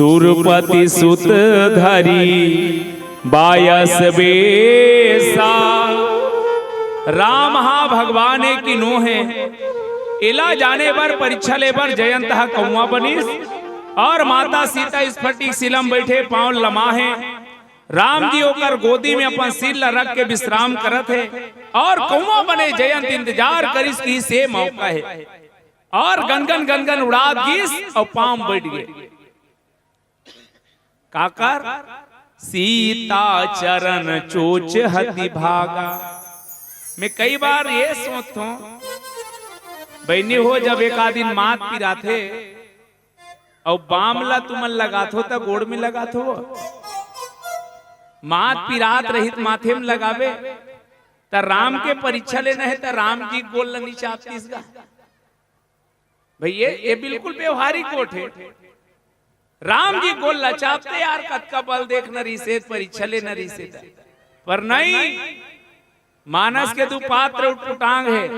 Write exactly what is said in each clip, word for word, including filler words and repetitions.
सुरपति सुत धरि बायस बेसा। राम हा भगवान ए कि नो हे, एला जाने बर, परीक्षा ले बर जयंत हा कौवा बनिस और माता सीता स्फटिक शिला म बइठे पांव लमा हे। राम जी ओकर गोदी में अपन सिर ला रख के विश्राम करत हे और कौवा बने जयंत इंतजार करिस कि से मौका हे और गनगन गनगन उड़ात गिस और पांव बइठ गे। काकर? सीता चरण चोच हति भागा। मैं कई बार ये सोचथों, बहिनी हो, जब एक आध दिन माथ पिराथे अउ बाम ला तुमन लगाथो त गोड़ में लगाथो, माथ पिरात रहित माथे में लगाबे, त राम के परीक्षा लेना हे त राम जी गोड़ ला नी चापतिस गा। भई ये, ये बिल्कुल व्यवहारिक गोठ हे। राम जी गोड़ ला चापते यार, कतका बल देखना रिहिसे, परीक्षा लेना रिहिसे त। पर नहीं, मानस के दू पात्र उटपुटांग हे।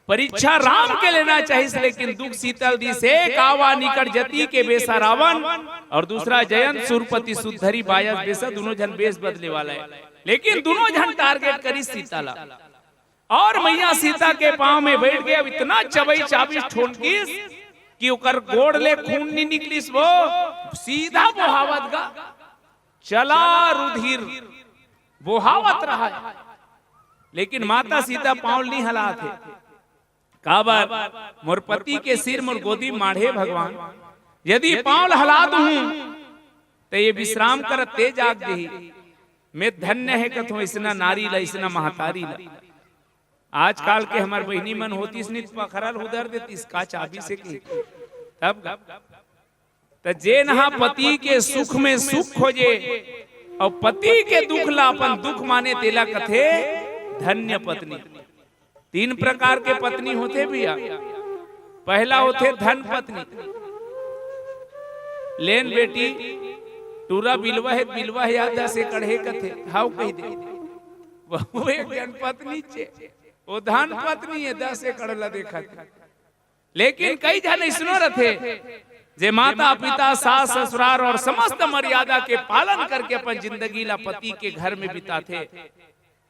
परीक्षा राम के लेना चाहिस, लेकिन दुख सीता ल दिस हे, कावा निकट जति के बेसा रावण और दूसरा जयंत सुरपति सुत धरि बायस बेसा, दुनों झन बेस बदले वाला हे, लेकिन दुनों झन target करिस सीता ला। और मैया सीता के पांव में बइठ गे। अब इतना चबई चाबिस ठोनकिस कि ओकर गोड़ ले खून नी निकलिस, वो सीधा बोहावत गा, चला रुधिर बोहावत रहा हे। लेकिन माता सीता पांव ल नी हलात हे। काबर? मोर पति के सिर मोर गोदी माढ़े भगवान, यदि पांव ल हला दूहूं त ये विश्राम करत ते जाग जही। मैं धन्य हे कथों इसना नारी ला, इसना महतारी ला। आजकाल के हमर बहिनी मन होतिस नित पखरल हुदर देतिस का चाबिस ए कहि। तब गा। त जेन हा पति के सुख में सुख खोजे अउ पति के दुख ला अपन दुख माने, तेला कथे धन्य पत्नी। तीन प्रकार के पत्नी होथे भैया। पहला होथे धन पत्नी। लेन बेटी, टूरा बिलवा हे, बिलवा हे या दस एकड़ हे कथे, हाव कहि दे। वो एक जन पत्नी चे, वो धन पत्नी हे, दस एकड़ ला देखत। लेकिन कई झन अइसनो रथे, जे माता पिता, सास ससुरार और समस्त मर्यादा के पालन करके अपन जिंदगी ला पति के घर में बिताथे,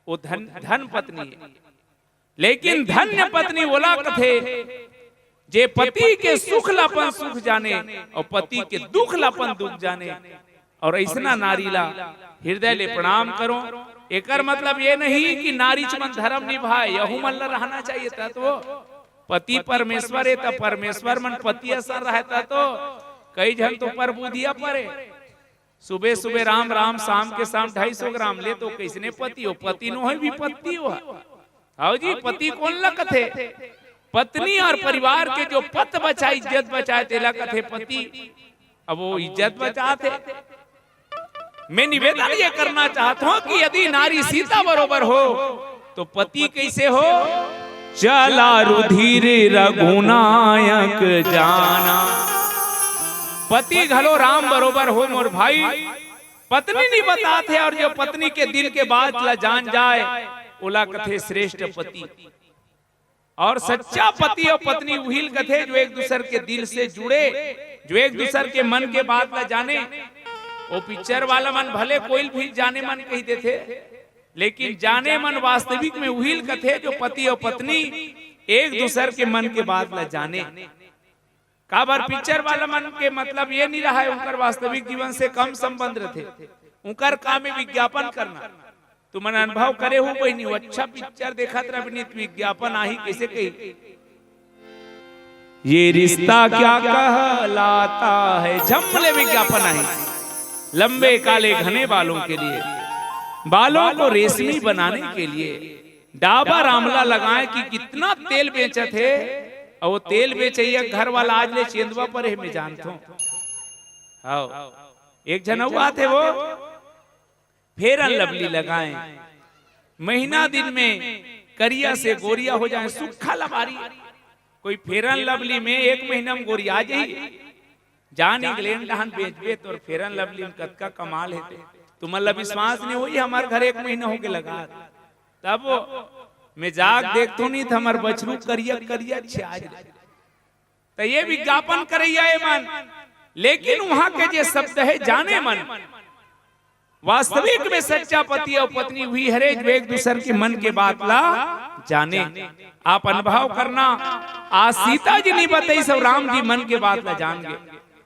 वो धन, धन पत्नी हे। लेकिन धन्य पत्नी ओला कथे, जे पति के सुख ला अपन सुख जाने और पति के दुख ला अपन दुख जाने। और अइसना नारी ला हृदय ले प्रणाम करो। एकर मतलब ये नहीं कि नारीच मन धर्म निभाए, यहू मन ला रहना चाहिए। त तो पति परमेश्वर हे, त परमेश्वर मन पति असन रहय। त तो कई झन तो परबुधिया परे, सुबह सुबह राम राम, शाम के शाम ढाई सौ ग्राम ले, तो कइसने पति हो? पति नो हे, विपत्ति हो। हाव जी, पति कोन ला कथे? पत्नी और परिवार के जो पत बचाय, इज्जत बचाय, तेला कथे पति। अब वो इज्जत बचात हे। मैं निवेदन ये करना चाहत हूं कि यदि नारी सीता बरोबर हो, तो पति कइसे हो? चला रुधिर रघुनायक जाना। पति घलो राम बरोबर हो मोर भाई। पत्नी नी बतात हे, और जो पत्नी के दिल के बात ला जान जाय, ओला कथे श्रेष्ठ पति। और सच्चा पति और पत्नी उही ल कथे, जो एक दूसर के दिल से जुड़े, जो एक दूसर के मन के बात ला जाने। वो पिक्चर वाला मन भले कोई भी जाने मन कहि देथे, लेकिन जाने मन वास्तविक में उही ल कथे, जो पति और पत्नी एक दूसर के मन के बात ला जाने। काबर पिक्चर वाला मन के मतलब ये नी रहय, उनकर वास्तविक जीवन से कम संबंध रथे, उनकर काम हे विज्ञापन करना। तुमन अनुभव करे हो बहिनी, वो अच्छा पिक्चर देखत रह, नित विज्ञापन आही, कइसे कही, ये रिश्ता क्या कहलाता है, झम ले विज्ञापन आही, लंबे काले घने बालों के लिए, बालों को रेशमी बनाने के लिए डाबर आंवला लगाए कि कितना तेल बेचत हे, अउ वो तेल बेचइया घर वाला आज ले चेंदवा परे हे, मैं जानत हूं। हाव, एक झन अउ आथे वो Fair and Lovely लगाए, महीना दिन में करिया से गोरिया हो जाए, सुक्खा लबारी। कोई Fair and Lovely में एक महीना में गोरिया जाही। जान इंग्लैंड डहन बेचबे तोर Fair and Lovely में कतका कमाल हे ते। तुमन ला विश्वास नहीं होही, हमर घर एक महीना होके लगा। तब वो मैं जाग देखतो नहीं त हमर बछरू करिया करिया छाज रहे। त ये विज्ञापन करइया ए मन, लेकिन वहां के जे शब्द हे जाने मन, वास्तविक में सच्चा पति अउ पत्नी उही हरे जो एक दूसर के मन के बात ला जाने। आप अनुभव करना, आज सीता जी नइ बताइस अउ राम जी मन के बात ला जान गे।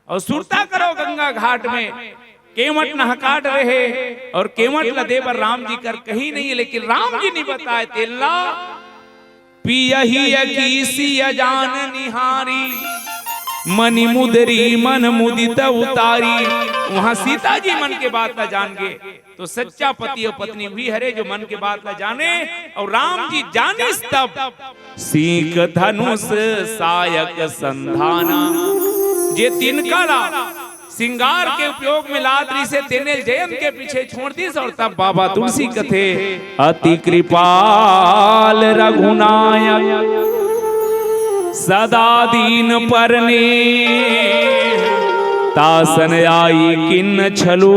अउ सुरता करो गंगा घाट में केवट नहका डरे हे अउ केवट ला दे बर राम जी कर कहीं नइ हे, लेकिन राम जी नइ बताय तेला। पियहिया की सिया जान निहारी, मनि मुदरी मन मुदित उतारी। वहां सीता जी मन के बात ला जान गे, तो सच्चा पति अउ पत्नी उही हरे जो मन के बात ला जाने। अउ राम जी जानिस तब, सीख धनुष सायक संधाना, जे तिनका ला सिंगार के उपयोग में लात रहिसे, तेने जयंत के पीछे छोड़ दिस। अउ तब बाबा तुलसी कथे, अति कृपाल रघुनायक सदा दीन परने, तासन आई किन्न छलु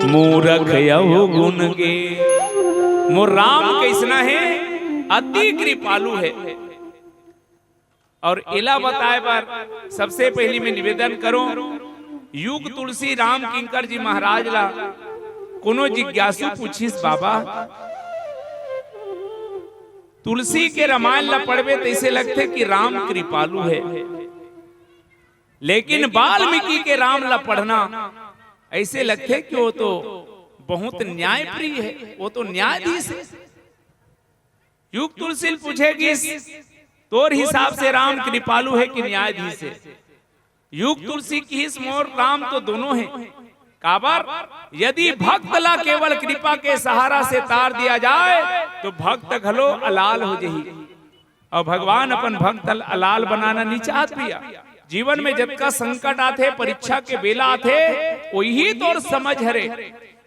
मूरख यहु गुन गे। मोर राम कइसना हे, अति कृपालु हे। अउ एला बताय बर सबसे पहिली मैं निवेदन करूं, युग तुलसी राम किंकर जी महाराज ला कोनो जिज्ञासु पूछिस, बाबा, तुलसी के रामायण ला पढ़बे तइसे लगथे कि राम कृपालु हे, लेकिन वाल्मीकि के राम ला पढ़ना अइसे लगथे कि वो तो बहुत न्यायप्रिय हे, वो तो न्यायाधीश हे। युग तुलसी ल पूछे गिस, तोर हिसाब से राम कृपालु हे कि न्यायाधीश हे? युग तुलसी किहिस, मोर राम तो दोनों हे। काबर? यदि भक्त ला केवल कृपा के सहारा से तार दिया जाए, तो भक्त घलो अलाल हो जही। अउ भगवान अपन भक्त ल अलाल बनाना नइ चाहत भैया। जीवन में जतका संकट आथे, परीक्षा के बेला आथे, ओही तोर समझ हरे,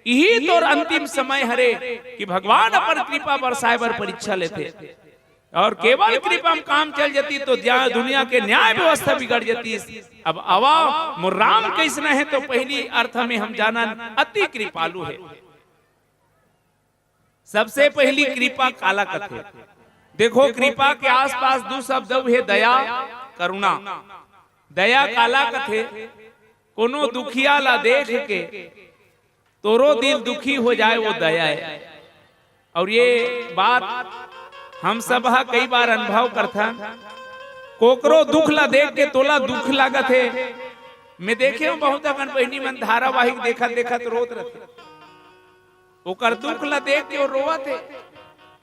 इही तोर अंतिम समय हरे कि भगवान अपन कृपा बरसाए बर परीक्षा लेथे। अउ केवल कृपा म काम चल जतिस तो दुनिया के न्याय व्यवस्था बिगड़ जतिस। अब आवा, मोर राम कइसना हे, तो पहिली अर्थ में हम जानन, अति कृपालु हे। सबसे पहिली कृपा काला कथे? देखो, कृपा के आसपास दू शब्द अउ हे, दया, करुणा। दया काला कथे? कोनो दुखिया ला देख के तोरो दिल दुखी हो जाए, वो दया हे। अउ ये बात हम सब ह कई बार अनुभव करथन। कोकरो दुख ला देख के तोला दुख लागत हे। मैं देखे हूं, बहुत अकन बहिनी मन धारावाहिक देखत देखत रोत रथे, ओकर दुख ला देख के वो रोवत हे,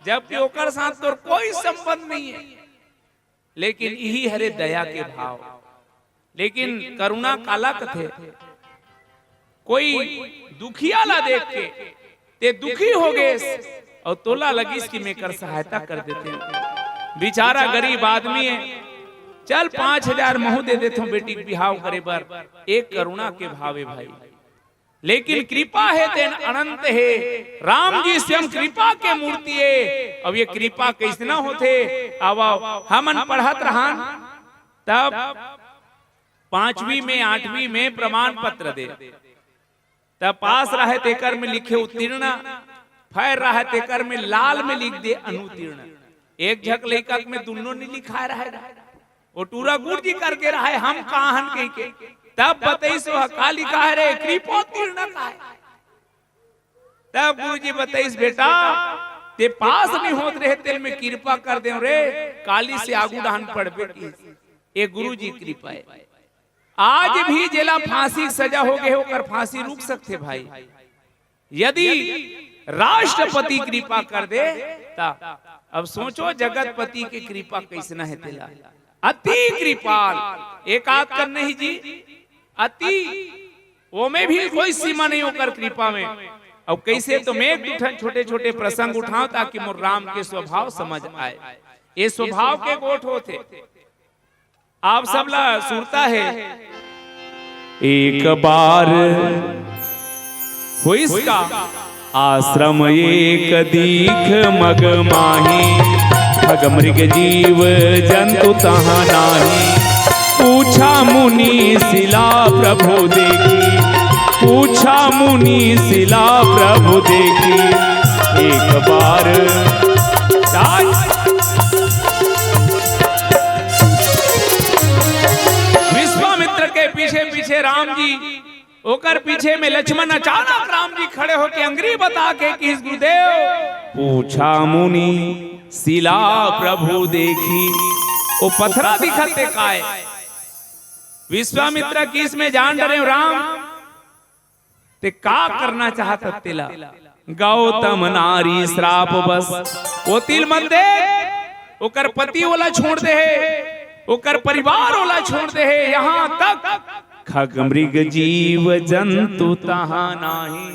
जबकि ओकर साथ तोर कोई संबंध नइ हे। लेकिन इही हरे दया के भाव। लेकिन करुणा काला कथे? कोई दुखिया ला देख के ते दुखी हो गेस अउ तोला लगिस कि मैं कर सहायता कर देते हूं। बेचारा गरीब आदमी हे, चल पांच हजार महू दे देथों बेटी के बिहाव करे बर, एक करुणा के भाव हे भाई। लेकिन कृपा हे तेन अनंत हे। राम जी स्वयं कृपा के मूर्ति हे। अब ये कृपा कइसना होथे? आवा, हमन पढ़त रहन तब पांचवी में, आठवीं में प्रमाण पत्र दे, तब पास रहे तेकर में लिखे उत्तीर्ण, फेल रहे तेकर में लाल में लिख दे अनुत्तीर्ण। एक झक लइका में दुन्नो नइ लिखाए रहे। वो टूरा गुरुजी करके रहे, हम कहां हन कहिके। तब बताइस, वो का लिखाए रे, कृपोत्तीर्ण का हे। तब गुरुजी बताइस, बेटा, ते पास नइ होत रहे, तेल में कृपा कर देव रे, काली से आगू डहन पढ़बे की। ये गुरुजी कृपा हे। आज भी जेला फांसी के सजा हो गे हे, ओकर फांसी रुक सकथे भाई, यदि राष्ट्रपति कृपा कर दे ता। अब सोचो, जगतपति के कृपा कइसना हे तेला। अति कृपाल, एक आध कन नहीं जी, अति, ओमे भी कोई सीमा नइ ओकर कृपा में। अउ कइसे तो मैं एक दू ठन छोटे छोटे प्रसंग उठांव, ताकि मोर राम के स्वभाव समझ आए। ये स्वभाव के गोठ होथे। आप सब ला सुरता हे। एक बार होइस का? आश्रम एक दीख मग माही, खग मृग जीव जंतु तहाँ नाही। पूछा मुनि सिला प्रभु देखी, पूछा मुनि सिला प्रभु देखी, एक बार। विश्वामित्र के पीछे पीछे हे राम जी, ओकर पीछे में लक्ष्मण अचानक राम जी खड़े होके अंगरी बता के किहिस, गुरुदेव, पूछा मुनि शिला प्रभु देखी, वो पथरा दिखत हे काय? विश्वामित्र किहिस, मैं जान डरेंव राम, ते का करना चाहत हस तेला? गौतम नारी श्राप बस। वो तीर मन देख, ओकर पति ओला छोड़ दे हे, ओकर परिवार ओला छोड़ दे हे, यहाँ तक खग मृग जीव जंतु तहाँ नाही।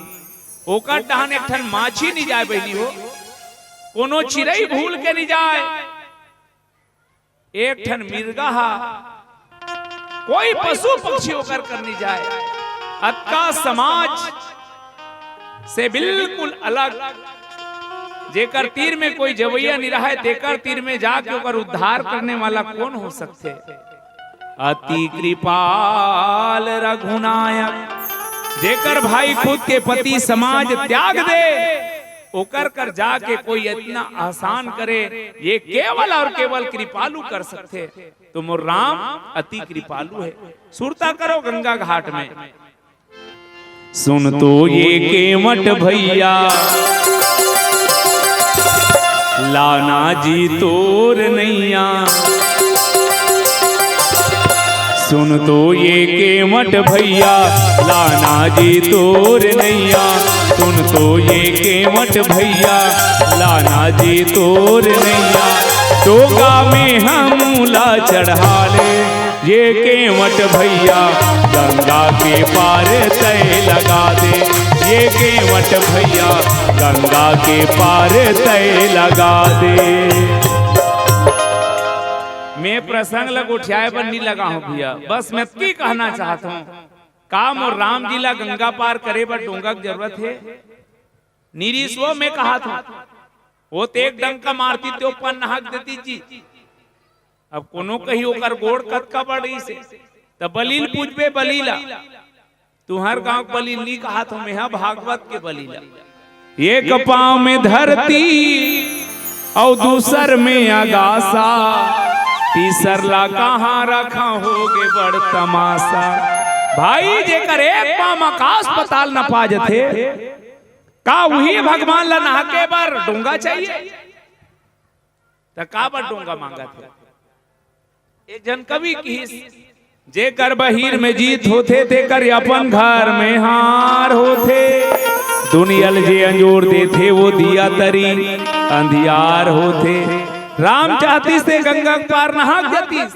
ओकर डहन एक ठन माछी नि जाय बहिनी हो, कोनो चिरई भूल के नि जाय। एक ठन मिर्गा हा, कोई पशु पक्षी ओकर कर नि जाय। अतका समाज से बिल्कुल अलग, जेकर तीर में कोई जवइया नि रहय, तेकर तीर में जाके ओकर उद्धार करने वाला कोन हो सकथे? अति कृपाल रघुनायक, जेकर भाई खुद के पति समाज त्याग दे, ओकर कर जाके कोई इतना एहसान करे, ये केवल और केवल कृपालु कर सकथे। तो मोर राम अति कृपालु हे। सुरता करो गंगा घाट में। सुन तो ये केवट भैया, लाना जी तोर नैया। सुन तो ये केवट भैया, लाना जी तोर नैया। सुन तो ये केवट भैया, लाना जी तोर नैया। डोंगा में हमू ला चढ़ा ले, ये केवट भैया, गंगा के पार तय लगा दे। ये केवट भैया, गंगा के पार तय लगा दे। मैं प्रसंग ला गोठियाए बर नि लगा हूँ भैया, बस मैं अतकी कहना चाहत हूँ, का मोर राम जी ला गंगा पार करे बर डोंगा के जरूरत हे? नि रिहिस वो, मैं कहत हूँ, वो ते एक डंका मारतिस ते ओ पार नहाक देतिस जी। अब कोनो कही ओकर गोड़ कतका बड़ रिहिस हे, त बलि ल पूछबे, बलि ला। तुंहर गांव के बलि ल नि कहत हूं, मेहा भागवत के बलि ला। एक पांव में धरती अउ दूसर में अगासा, तीसर ला कहां रखंव, होगे बड़ तमासा। भाई, जेकर एक पांव में आकाश पताल नपा जथे, का उही भगवान ला नहाके बर डोंगा चाहिए? त काबर डोंगा मांगत हे? एक झन कवि किहिस, जेकर बहिर में जीत होथे, तेकर अपन घर में हार होथे। दुनिया ल जे अंजोर देथे, वो दिया तरी अंधियार होथे। राम चाहतिस ते गंगा के पार नहाक जतिस।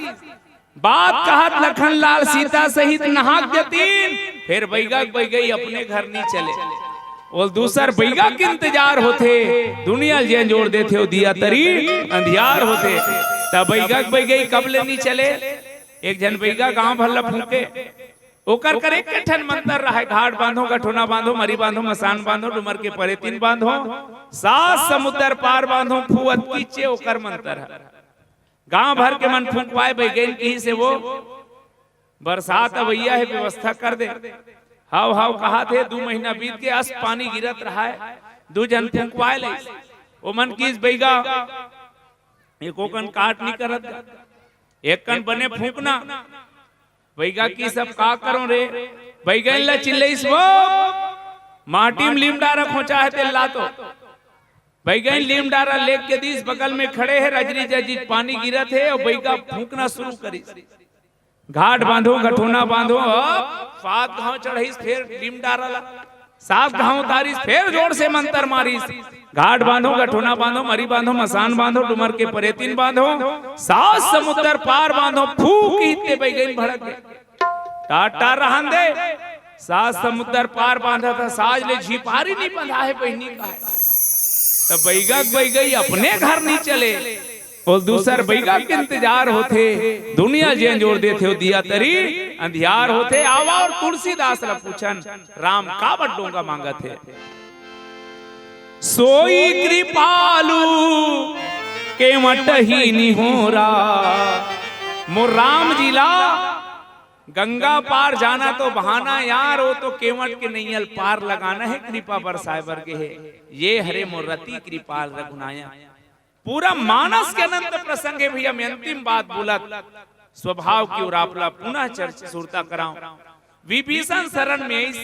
बात कहत लखन लाल सीता सहित नहाक जतिन, फेर बइगा के बइगई अपने घर नि चले। ओला दूसर बइगा के इंतजार होथे, दुनिया ल जे अंजोर देथे, वो दिया तरी अंधियार होथे। त बइगा के बइगई कब ले नि चले? एक झन बइगा गांव भर ल फूंके, ओकर कर एक ठन मंतर रहय, घाट बांधो, गठोना बांधो, मरी बांधो, मसान बांधो, डूमर के परेतिन बांधो, सात समुद्र पार बांधो, फू अतकीचे ओकर मंतर हे। गांव भर के मन फूंकवाय बइगइन किहिस हे वो, बरसात अवइया हे, व्यवस्था कर दे। हव हव कहत हे, दू महीना बीत गे, अस पानी गिरत रहय, दू झन फूंकवाय लइस। ओमन किहिस बइगा, एको कन काट नि करत, एक कन बने फूंकना। बइगा किहिस अब का करों रे, बइगइन ला चिल्लइस वो, माटी म लीम डारा खोंचा हे तेला ला तो। बइगइन लीम डारा लेग के दिस, बगल में खड़े हे, रजरी जजरी पानी गिरत हे अउ बइगा फूंकना शुरू करिस। घाट बांधो, गठोना बांधो, अब सात घांव चढ़इस, फेर लीम डारा ला सात घांव उतारिस, फेर जोर से मंतर मारिस, घाट बांधो, गठोना बांधो, मरी बांधो, मसान बांधो, डूमर के परेतिन बांधो, सात समुद्र पार बांधो, फू किहिस ते बइगइन भड़क गे। टाटा रहन दे, सात समुद्र पार बांधत हे, साज ले झिपारी नि बंधाय हे बहिनी कहे। त बइगा के बइगई अपने घर नि चले, ओला दूसर बइगा के इंतजार होथे। दुनिया ल जे अंजोर देथे, वो दिया तरी अंधियार होथे। आवा अउ तुलसीदास ला पूछन, राम काबर डोंगा मांगत हे? सोई कृपालु केवट ही निहोरा, मोर राम जी ला गंगा पार जाना तो बहाना यार, वो तो केवट के नैया ल पार लगाना हे, कृपा बरसाय बर गे हे। ये हरे मोर अति कृपाल रघुनायक। पूरा मानस के अनंत प्रसंग हे भैया। मैं अंतिम बात बोलत स्वभाव की ओर आप ला पुनः चर्चा सुरता करांव। विभीषण शरण में आइस,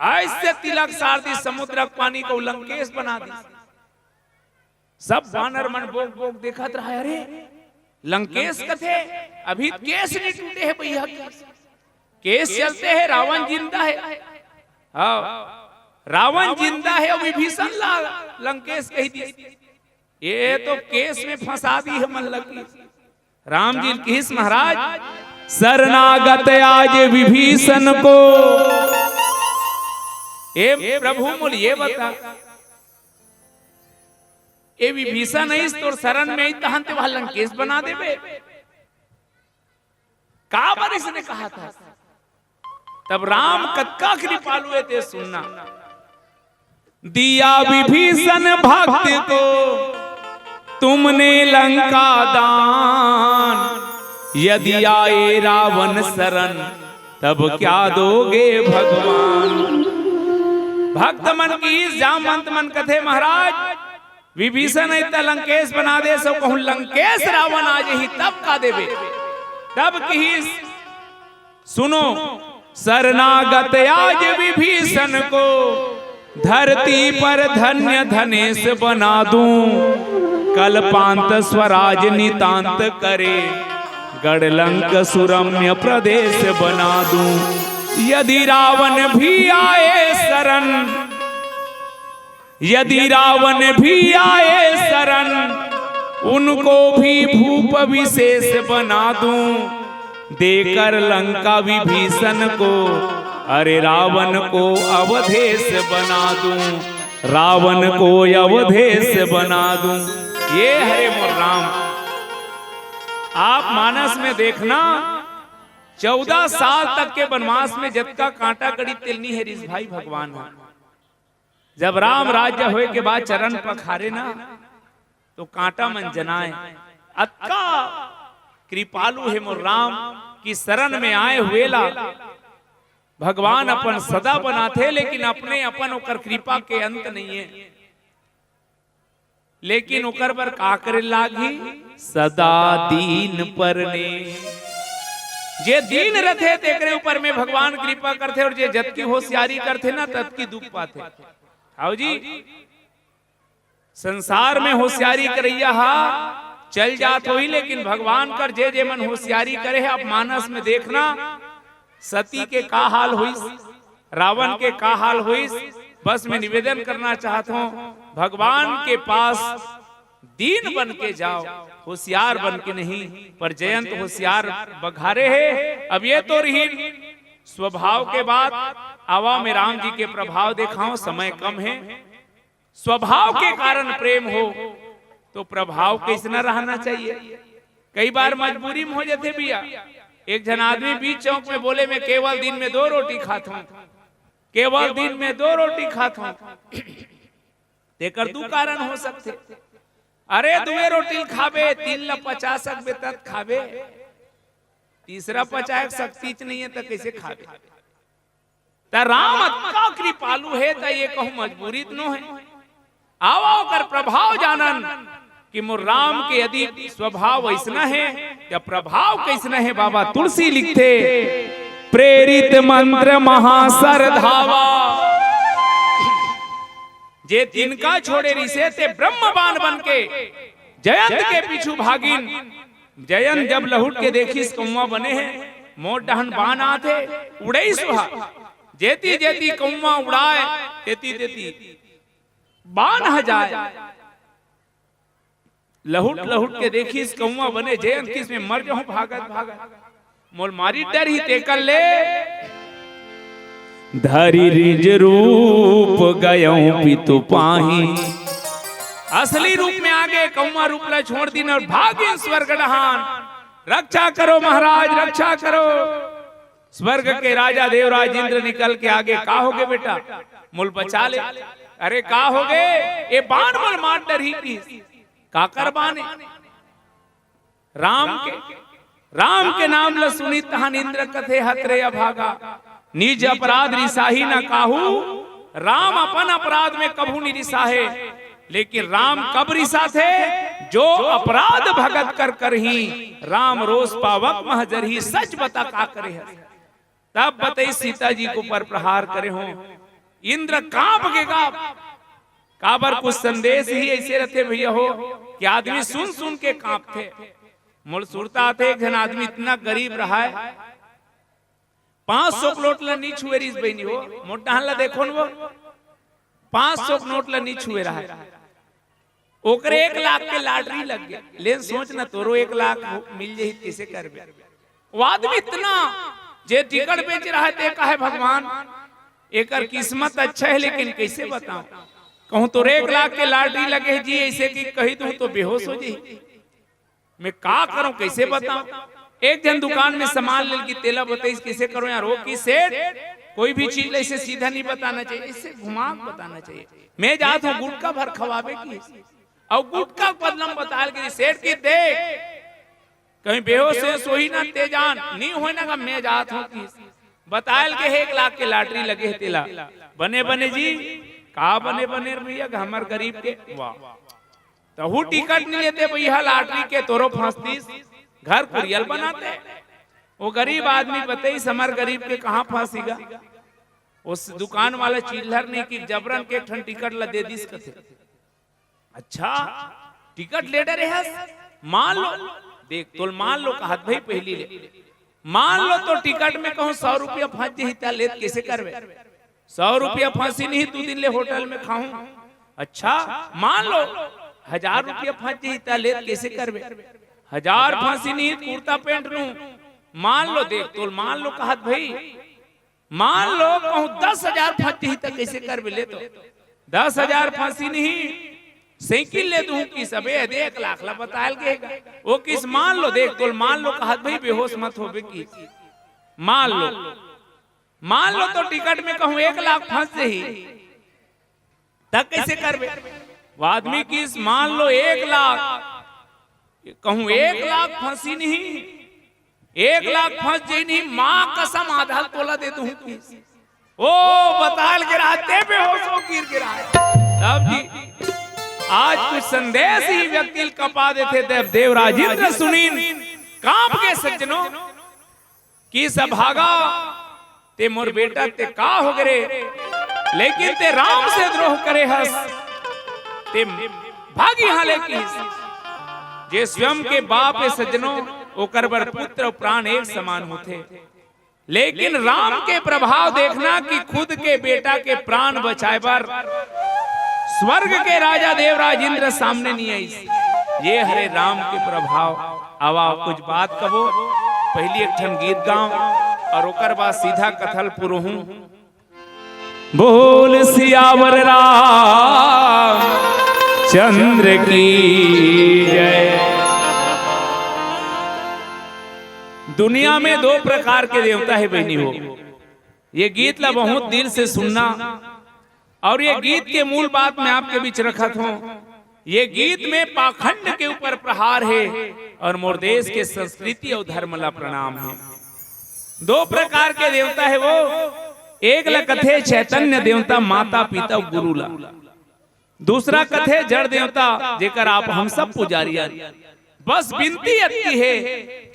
अइसे तिलक सार दिस समुद्र के पानी को, लंकेश बना दिस। सब बानर मन बोक बोक देखत रहा, अरे लंकेश कथे, अभी केस नहीं टूटे हे भैया के, केस चलते हे, रावण जिंदा हे। हाँ, रावण जिंदा हे, विभीषण ला लंकेश कहि दिस। ये तो केस में फंसा दिस हे मन लगी। राम जी किहिस महाराज, शरणागत आज विभीषण को। ए प्रभु, मोला ये बता, ए विभीषण आइस तोर शरण में, तहन ते वह लंकेश बना देबे। काबर इसने कहा था? तब राम कतका कृपालु हे ते सुनना। दिया विभीषण भक्त को तुमने लंका दान, यदि आए रावण शरण तब क्या दोगे भगवान। भक्त मन किहिस, जामवंत मन कथे महाराज, विभीषण इतना लंकेश बना दे, सो कहूं लंकेश रावण आ जही तब का देबे। तब किहिस, सुनो, शरणागत आज विभीषण को, धरती पर धन्य धनेश बना दूं। कल्पांत स्वराज नितांत करे, गढ़ लंक सुरम्य प्रदेश बना दूं। यदि रावण भी आए शरण, यदि रावण भी आए शरण, उनको भी भूप विशेष बना दूं। देकर लंका विभीषण को, अरे रावण को अवधेश बना दूं, रावण को अवधेश बना दूं। ये हरे मोर राम। आप मानस में देखना, चौदह साल तक के वनवास में जतका कांटा कड़ी तेलनी हे रिस भाई भगवान ह। जब राम राज्य होय के बाद चरण पखारे ना, तो कांटा मन जनाय। अतका कृपालु हे मोर राम, कि शरण में आए हुए ला भगवान अपन सदा बनाथे, लेकिन अपने अपन ओकर कृपा के अंत नहीं है। लेकिन ओकर बर का करे लागही? सदा दीन पर ने। जे दीन रथे, तेकरे ऊपर में भगवान कृपा करथे, और जे जतकी होशियारी करथे ना, ततकी दुख पाथे। हाव जी, संसार में होशियारी करइया हा चल जात होही, लेकिन भगवान कर जे जे मन होशियारी करे हे, आप मानस में देखना, सती के का हाल होइस, रावण के का हाल होइस। बस मैं निवेदन करना चाहत हूं, भगवान के पास दीन बन के जाओ, होशियार बन के नहीं। पर जयंत होशियार बघारे हे। अब ये तो रही स्वभाव के बात, आवा मैं राम जी के प्रभाव देखाऊं, समय कम है। स्वभाव के कारण प्रेम हो तो प्रभाव कैसना रहना चाहिए? कई बार मजबूरी में हो जाथे भैया। एक झन आदमी बीच चौक में बोले, मैं केवल दिन में दो रोटी खात हूं, केवल दिन में दो रोटी खात हूं। तेकर दू कारण हो सकथे। अरे दुए रोटी ल खाबे, तीन ल पचा सकबे तब खाबे, तीसरा पचाए के शक्ति च नहीं है त कैसे खाबे? त राम अतका कृपालु हे, त ये कहूं मजबूरी त नो हे। आवा ओकर प्रभाव जानन कि मोर राम के यदि स्वभाव अइसना हे, त प्रभाव कइसना हे? बाबा तुलसी लिखथे, प्रेरित मंत्र महासर धावा। जे तिनका छोड़े रिसे ते ब्रह्म बाण बन के जयंत के पीछू भागिन। जयंत जब लहुट के देखिस कौवा बने हे, मोर डहन बाण आथे, उड़ाइस हा। जेती जेती कौवा उड़ाए, तेती तेती बाण ह जाए। लहुट लहुट के देखिस कौवा बने, जयंत किस में मर जाऊं भागत भागत, मोल मारी डरही तेकर ले। धरि रिज रूप गयऊं पितु पाही। असली रूप में आगे कौवा रूप ला छोड़ दिन और भागिन स्वर्ग डहान। रक्षा करो महाराज, रक्षा करो। स्वर्ग के राजा देवराज इंद्र निकल के आगे, का होगे बेटा, मोल बचा ले। अरे का होगे, ए बाण मोल मार डरही किस। काकर बाण ए? राम के। राम के नाम ल सुनी तहन इंद्र कथे हत रे अभागा। निज अपराध रिसाही न काहू। राम अपन अपराध में कभू नहीं रिसाहे, लेकिन राम कब रिसाथे? जो अपराध भगत कर करही, राम रोष पावक मह जरही। सच बता का करे हस? तब बतई सीता जी के ऊपर प्रहार करे हो। इंद्र कांप गे गा। काबर कुछ संदेश ही ऐसे रथे भैया हो कि आदमी सुन सुन के कांपथे। मोर सुरता आथे, एक झन आदमी इतना गरीब रहा है, पांच सौ के नोट ला नी छुए रिस बहिनी हो, मोर डहन ला देखो न वो, पांच सौ के नोट ला नी छुए रहा है। ओकरे एक लाख के lottery लग गया। लेन सोच ना, तोरो एक लाख हो, मिल जाही, कैसे करबे? वो आदमी इतना, जे टिकट बेच रहा है, ते कहे, "भगवान, एकर किस्मत अच्छा है, लेकिन कैसे बताऊं? कहूं तोरे एक लाख के lottery लगे है जी, ऐसे कि कही दूं तो बेहोश हो जाही।" मैं का करूं, कैसे बताऊं? एक झन दुकान में सामान ले गे, तेला बताइस, कैसे करूं यार? वो कि सेठ, कोई भी चीज ऐसे सीधा नहीं बताना चाहिए, इससे घुमा के बताना चाहिए। मैं जात हूं गुटखा भर खवाबे की, अउ गुटखा के बदला में बताल गे, सेठ कि देख, कहीं बेहोश होइस होही ना, ते जान, नहीं होय ना का, मैं जात हूं कि बताल गे हे, एक लाख के lottery लगे हे तेला। बने बने जी, का बने बने रे भैया, हमर गरीब के, वाह। तहू टिकट नहीं लेते भैया, lottery के तोरो फांस दिस, घर कुरियल बनाते। वो गरीब आदमी बताइस, हमर गरीब के कहां फांसी गा? उस दुकान वाला चिल्हर नहीं कि जबरन के एक ठन टिकट ला दे दिस कथे। अच्छा, टिकट ले डरे हस? मान लो, देख, तोल मान लो कहत भई, पहली ले मान लो तो टिकट में कहूं सौ रुपया फंस जाही, त लेत कैसे करबे? सौ रुपया फंसी नहीं, दू दिन ले होटल में खाहूं। अच्छा, मान लो हजार रुपया फंस जाही, त लेत कैसे करबे? हजार फंसी नहीं, कुर्ता पैंट लूं। मान लो, देख, तोल मान लो कहत भई, मान लो कहूं दस हजार फंस जाही, त कैसे करबे? ले तो दस हजार फंसी नहीं, साइकिल ले दूं कि सबे दे, एक लाख ला बताल गे गा। वो किस मान लो, देख, तोल मान लो कहत भई, बेहोश मत होबे कि मान लो, मान लो तो टिकट में कहूं एक लाख फंस जाही, त कैसे करबे? वो आदमी किस मान लो एक लाख, कहूं एक लाख फंसी नहीं, एक लाख फंस जाही नहीं, मां कसम आधा तोला दे दूं कि ओ बताल गिरा, ते बेहोश हो गिर गिरा। तब जी आज कुछ संदेश ही व्यक्ति ल कपा देथे। देव देवराज इंद्र सुनिन कांप गे सज्जनों, किस अभागा ते मोर बेटा ते का हो गे रे, लेकिन ते राम से द्रोह करे हस, ते भागी हाले किस। जे स्वयं के बाप हे सज्जनों, ओकर बर पुत्र अउ प्राण एक समान होथे। लेकिन राम के प्रभाव देखना कि खुद के बेटा के प्राण बचाए बर स्वर्ग के राजा देवराज इंद्र सामने नहीं आइस। ये हरे राम के प्रभाव। आवा कुछ बात कबो, पहली एक ठन गीत गांव अउ ओकर बाद सीधा कथा ल पुरोहूं। बोल सियावर राम चंद्र की जय। दुनिया में दो प्रकार के देवता हे बहिनी हो। ये गीत ला बहुत दिल से सुनना, अउ ये गीत के मूल बात मैं आपके बीच रखत हूं। ये गीत में पाखंड के ऊपर प्रहार हे अउ मोर देश के संस्कृति अउ धर्म ला प्रणाम हे। दो प्रकार के देवता हे वो, एक ला कथे चैतन्य देवता, माता पिता गुरु ला। दूसरा कथे जड़ देवता, जेकर आप हम सब पुजारी हन। बस बिनती अतकी हे,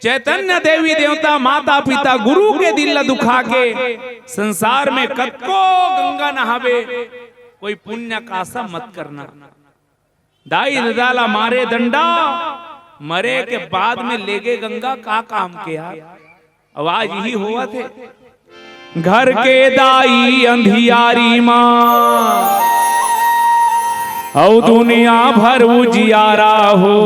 चैतन्य देवी देवता, माता पिता गुरु के दिल ला दुखा के संसार में कतको गंगा नहाबे, कोई पुण्य का आशा मत करना। दाई ददा ला मारे डंडा, मरे के बाद में लेगे गंगा, का काम के यार? आवाज यही होवत हे। घर के दाई अंधियारी मा, अउ दुनिया भर उजियारा हो,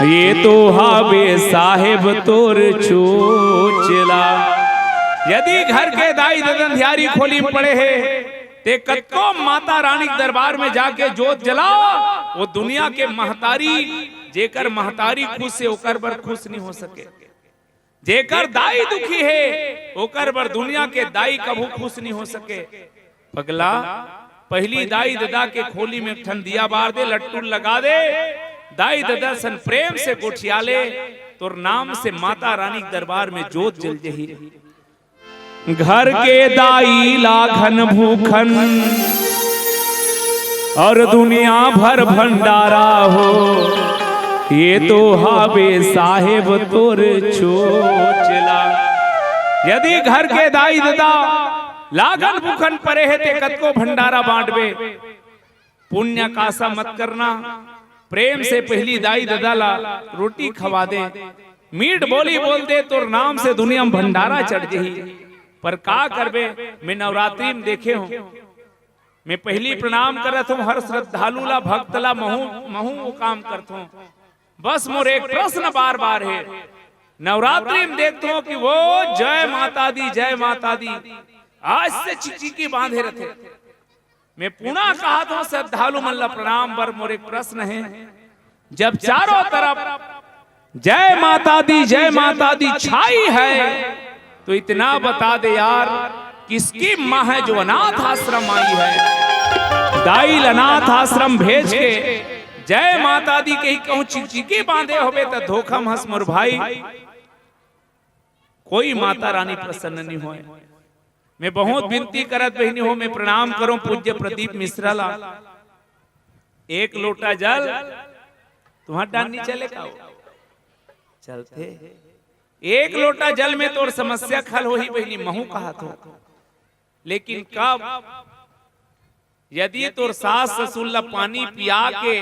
ये तो हावे साहेब तोर चोचला। यदि घर के दाई ददा अंधियारी खोली में पड़े हे, ते कतको माता रानी के दरबार में जाके जोत जला, वो दुनिया के महतारी, जेकर महतारी खुश हे, ओकर बर खुश नहीं हो सके। जेकर दाई दुखी हे, ओकर बर दुनिया के दाई कभू खुश नहीं हो सके। पगला, पहली दाई ददा के खोली में एक ठन दिया बार दे, लट्टू लगा दे, दाई ददा सन प्रेम से गोठिया ले, तोर नाम से माता रानी के दरबार में जोत जल जही। घर के दाई लाखन भूखन अउ दुनिया भर भंडारा हो, ये तो हावे साहेब तोर चोचला। यदि घर के दाई ददा लागन भूखन परे हे ते कतको भंडारा बांटबे, पुण्य कासा मत करना। प्रेम से पहिली दाई ददा ला रोटी खवा दे, मीठ बोली बोल दे, तोर नाम से दुनिया में भंडारा चढ़ जही। पर का करबे, मैं नवरात्रि में देखे हूँ, मैं पहिली प्रणाम करत हूँ हर श्रद्धालु ला, भक्त ला, महू महू वो काम करत हूँ। बस मोर एक प्रश्न बार बार हे, नवरात्रि में देखत हूँ कि वो जय माता दी, जय माता दी, आज से चिकचिकी बांधे रथे। मैं पुनः कहत हूँ श्रद्धालु मन ला प्रणाम बर मोर एक प्रश्न हे, जब चारों तरफ जय माता दी, जय माता दी छाई है, तो इतना बता दे यार, किसकी माँ है जो अनाथ आश्रम आई है? दाई ल अनाथ आश्रम भेज के जय माता दी कही कहूँ चिकचिकी बांधे होबे त धोखा म हस मोर भाई, कोई माता रानी प्रसन्न नहीं होय। मैं बहुत विनती करत बहिनी हो, मैं प्रणाम करूं पूज्य प्रदीप मिश्रा ला। एक लोटा जल, तुम्हार डान नहीं चले का हो? चलते। एक लोटा जल में तोर समस्या खल होही बहिनी, महू कहत हो। लेकिन कब? यदि तोर सास ससुर ला पानी पिया के,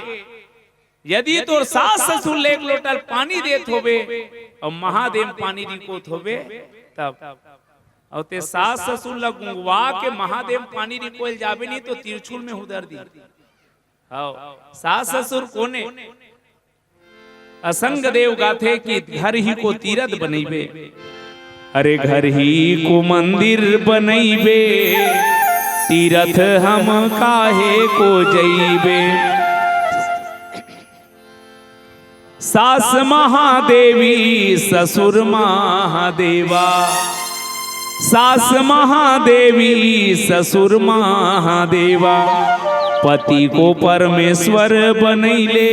यदि तोर सास ससुर ले एक लोटा पानी देत होबे अउ महादेव पानी रिकोत होबे, तब अउ ते सास ससुर ला गुंगवा के महादेव पानी रिकोल जाबे नहीं तो तिरछुल में हुदर दी। हव, सास ससुर कोने? असंग देव गाथे कि घर ही को तीरथ बनइबे। अरे घर ही को मंदिर बनइबे, तीरथ हम काहे को जइबे। सास महादेवी ससुर महादेवा, सास महादेवी ससुर महादेवा, पति को परमेश्वर बनइले,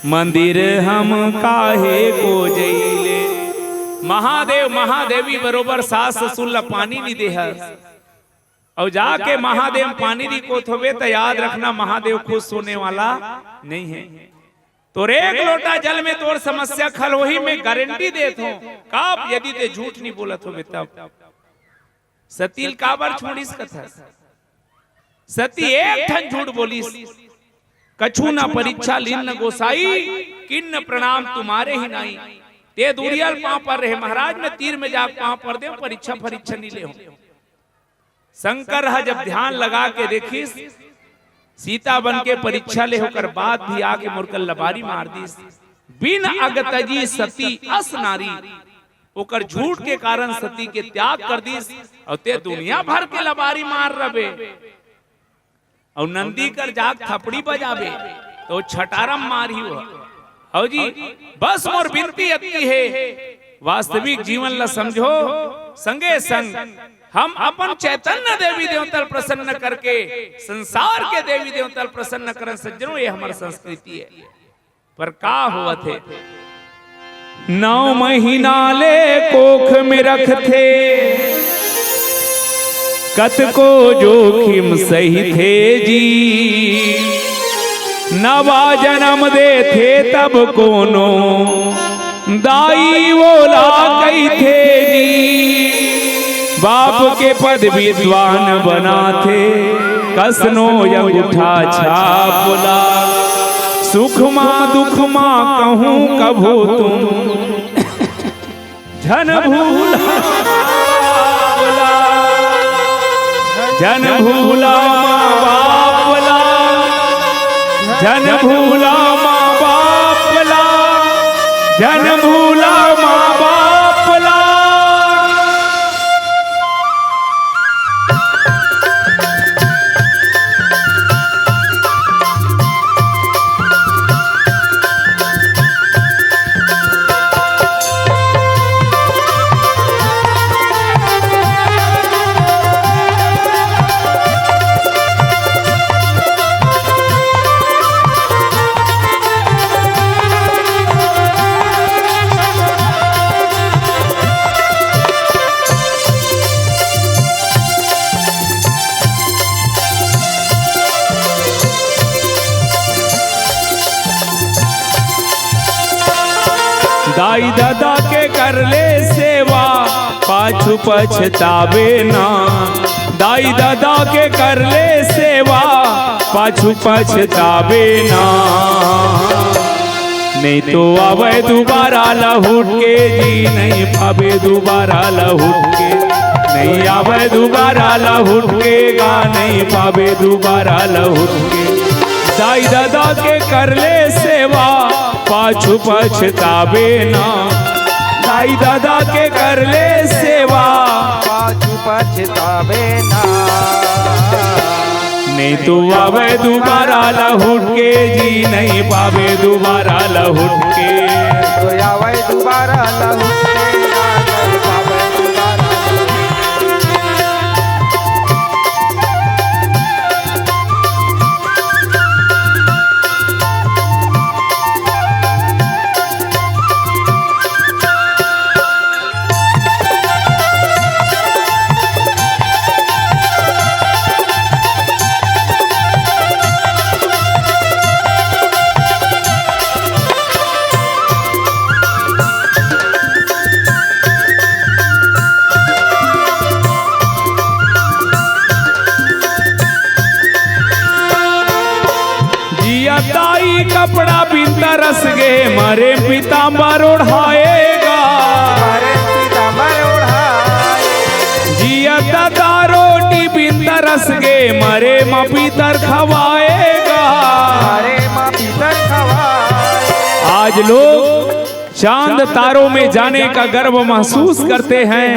मंदिर हम काहे को जइले। महादेव महादेवी बरोबर सास ससुर ला पानी नहीं देहस, अउ जाके महादेव पानी रिकोत होबे त याद रखना, महादेव खुश होने वाला नहीं है। तोर एक लोटा जल में तोर समस्या खल होही, मैं गारंटी देत हूँ। कब? यदि ते झूठ नहीं बोलत होबे तब। सती ल काबर छोड़िस कथस? सती एक ठन झूठ बोलिस, कछु न परीक्षा लीन न गोसाई, किन्न प्रणाम तुम्हारे ही नाई। ते दुरियल पाँव पर रहे महाराज, मैं तीर में जाके पाँव पर दे, परीक्षा परीक्षा नहीं ले हूँ। शंकर ह जब ध्यान लगा के देखिस, सीता बन के परीक्षा ले, ओकर बाद भी आके मोर कर लबारी मार दिस। बिन अगतजी सती अस नारी, ओकर झूठ के कारण सती के त्याग कर दिस, अउ ते दुनिया भर के लबारी मार रबे। अउ नंदी कर जाग थपड़ी बजाबे, तो छटारम मारही वो। हव जी, बस मोर बिनती अतकी हे, वास्तविक जीवन ला समझो, संगे संग हम अपन चैतन्य देवी देवता ल प्रसन्न करके संसार के देवी देवता ल प्रसन्न करन सज्जनों, ये हमर संस्कृति हे। पर का होवत हे? नौ महीना ले कोख में रखथे, कतको जोखिम सहिथे जी। नवा जनम देथे तब कोनो दाई ओला कहिथे जी। बाप के पद विद्वान बनाथे, कसनो अंगूठा छाप ला। सुख मा दुख मा कहूँ कभू तुम झन भूला, झन भूला माँ बाप ला, झन भूला माँ बाप ला, झन भूला माँ बाप ला। दाई ददा के कर ले सेवा, पाछू पछताबे ना, दाई ददा के कर ले सेवा, पाछू पछताबे ना। नहीं तो आवे दोबारा लहुट के जी, नहीं पाबे दोबारा लहुट के। नहीं आवे दोबारा लहुट के गा, नहीं पाबे दोबारा लहुट के। दाई ददा के कर ले सेवा, पाछू पछताबे ना। दाई ददा के कर ले सेवा, पाछू पछताबे ना। नहीं तो आवे दोबारा लहुट के जी, नहीं पाबे दोबारा लहुट के। तो आवे दोबारा लहुट के, नहीं पावे दोबारा। जिया दाई कपड़ा बिन तरस गे, मरे पीताम्बर ओढ़ाएगा। मरे पीताम्बर ओढ़ाए। जिया ददा रोटी बिन तरस गे, मरे म पीतर खवाएगा। मरे म पीतर खवाए। आज लोग चांद तारों में जाने का गर्व महसूस करते हैं।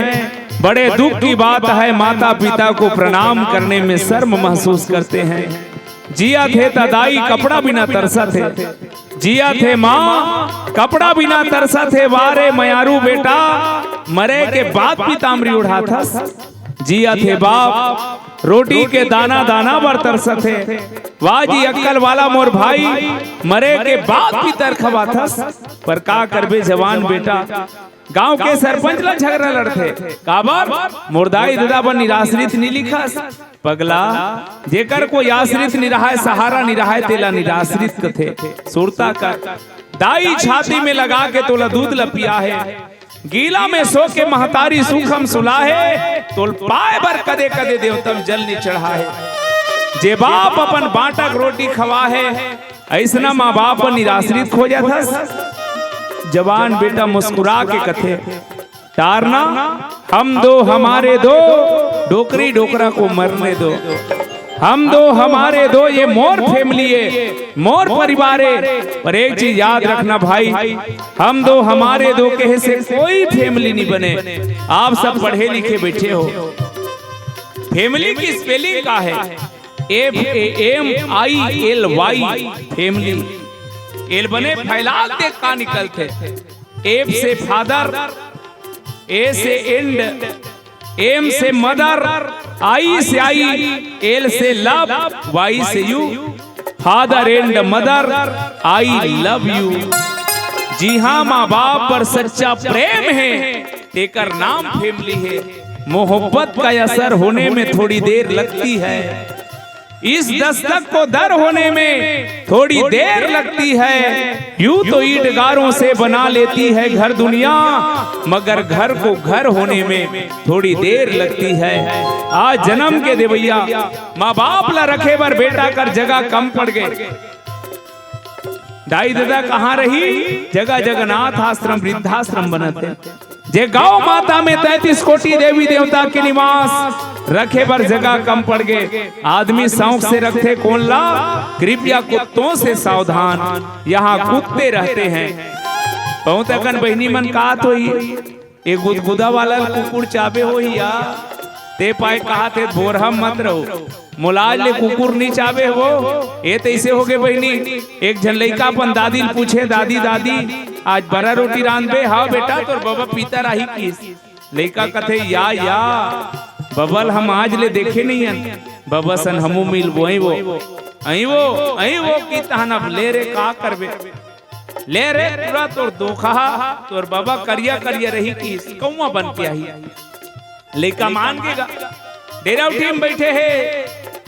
बड़े दुख की बात है, माता पिता को प्रणाम करने में शर्म महसूस करते हैं। जियत हे त दाई कपड़ा बिना तरसत हे, जियत हे माँ कपड़ा बिना तरसत हे। वा रे मयारू बेटा, मरे के बाद पीताम्बरी ओढ़ाथस। जियत हे बाप रोटी के दाना दाना बर तरसत हे। वा जी अक्कल वाला मोर भाई, मरे के बाद पीतर खवाथस। पर का करबे जवान बेटा, गांव के सरपंच ला झगरा लड़थे। काबर? मोर दाई ददा बर निराश्रित नी लिखस। पगला, जेकर कोई आश्रित नी रहाय, सहारा नी रहाय, तेला निराश्रित कथे। सुरता कर, दाई छाती में लगा के तोला दूध ल पिया हे। गीला में सो के महतारी सुखम सुला हे, तोल पाए बर कदे कदे देवतम जल नी चढ़ा हे। जे बाप अपन बांटक रोटी खवा हे, अइसना माँ बाप बर निराश्रित खोजत हस। जवान बेटा मुस्कुरा के कथे, टारना, हम दो हमारे दो, डोकरी डोकरा को मरने दो। हम दो हमारे दो, ये मोर family हे, मोर परिवार हे। पर एक चीज याद रखना भाई, हम दो हमारे दो कहे से कोई family नहीं बने। आप सब पढ़े लिखे बैठे हो। Family की spelling का हे? F A M I L Y, family। L बने फैलाल, देख का निकलथे। F से father, A से end, M से mother, I से I, L से love, Y से you। Father and mother, I love you। जी हाँ, माँ बाप पर सच्चा प्रेम हे, तेकर नाम family हे। मोहब्बत का असर होने में थोड़ी देर लगती है, इस दस्तक को दर होने में थोड़ी देर लगती है। यूं तो ईंट गारों से बना लेती है घर दुनिया, मगर घर को घर होने में थोड़ी देर लगती है। आज जन्म के देवैया माँ बाप ला रखे बर बेटा कर जगह कम पड़ गे। दाई ददा कहाँ रही? जगह जगह अनाथ आश्रम, वृद्धाश्रम बनत हे। जे गौ माता में तैंतीस कोटि देवी देवता के निवास, रखे बर जगह कम पड़ गे। आदमी शौक से रखथे कोन ला? कृपया कुत्तों से सावधान, यहाँ कुत्ते रहते हैं। बहुत अकन बहिनी मन कहत होही, ए गुदगुदा वाला कुकुर चाबे होही या, ते पाए कहत हे, भोरहा मत रहो। मोला आज ले कुकुर नी चाबे हो। ए तइसे होगे बहिनी, एक झन लइका अपन दादी ल पूछे, "दादी, दादी, आज बरा रोटी रांधबे?" "हाँ बेटा, तोर बबा पीतर आही," किहिस। लइका कथे, "या, या, बबा ल हम आज ले देखे नइ हन, बबा सन हमू मिलबो, अई वो, अई वो, अई वो," कि तहन अब ले रे, का करबे? ले रे, पूरा तोर धोखा, तोर बबा करिया करिया रही कि कौआ बन के आही। लइका मान गे गा। डेरा उठी में बइठे हे,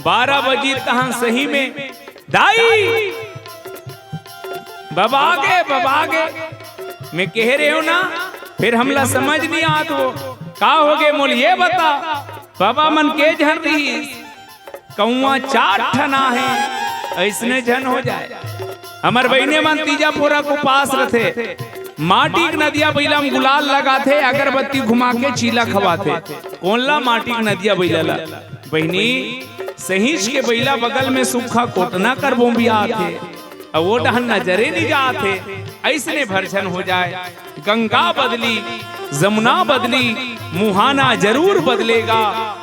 बारह बजी तहाँ सही में, "दाई, बबा आगे, बबा आगे।" मैं कहे रहे हो ना, फिर हमला समझ नहीं आत हो। का होगे मोला ये बता, बाबा मन के झन रिहिस, कौआ चार ठन आहे, अइसने झन हो जाए। हमर बहिनी मन तीजा पोरा के उपास रथे, माटी के नदिया बइला म गुलाल लगाथे, अगरबत्ती घुमा के चीला खवाथे। कोन ला? माटी के नदिया बइला ला। बहिनी, सहींच के बइला बगल में सुक्खा कोटना कर बोंबियाथे, अउ वो डहन नजरे नइ जाथे, अइसने भर झन हो जाए। गंगा बदली, जमुना बदली, मुहाना जरूर बदलेगा।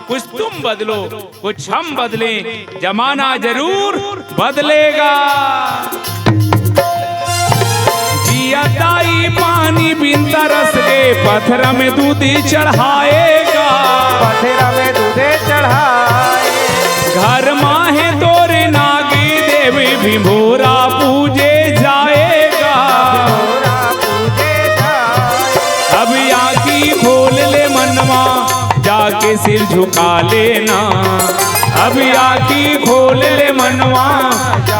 कुछ तुम बदलो, कुछ हम बदलें, जमाना जरूर बदलेगा। जिया दाई पानी बिन तरस के पथरा में दूधी चढ़ाएगा। पथरा में दूधे चढ़ाए। घर माहे तोरे नागी देवी भिंभोरा पूजे जाएगा। तोरा पूजे जाए। अब आँखी खोल ले मनवा, जाके सिर झुका लेना। अब आँखी खोल ले मनवा,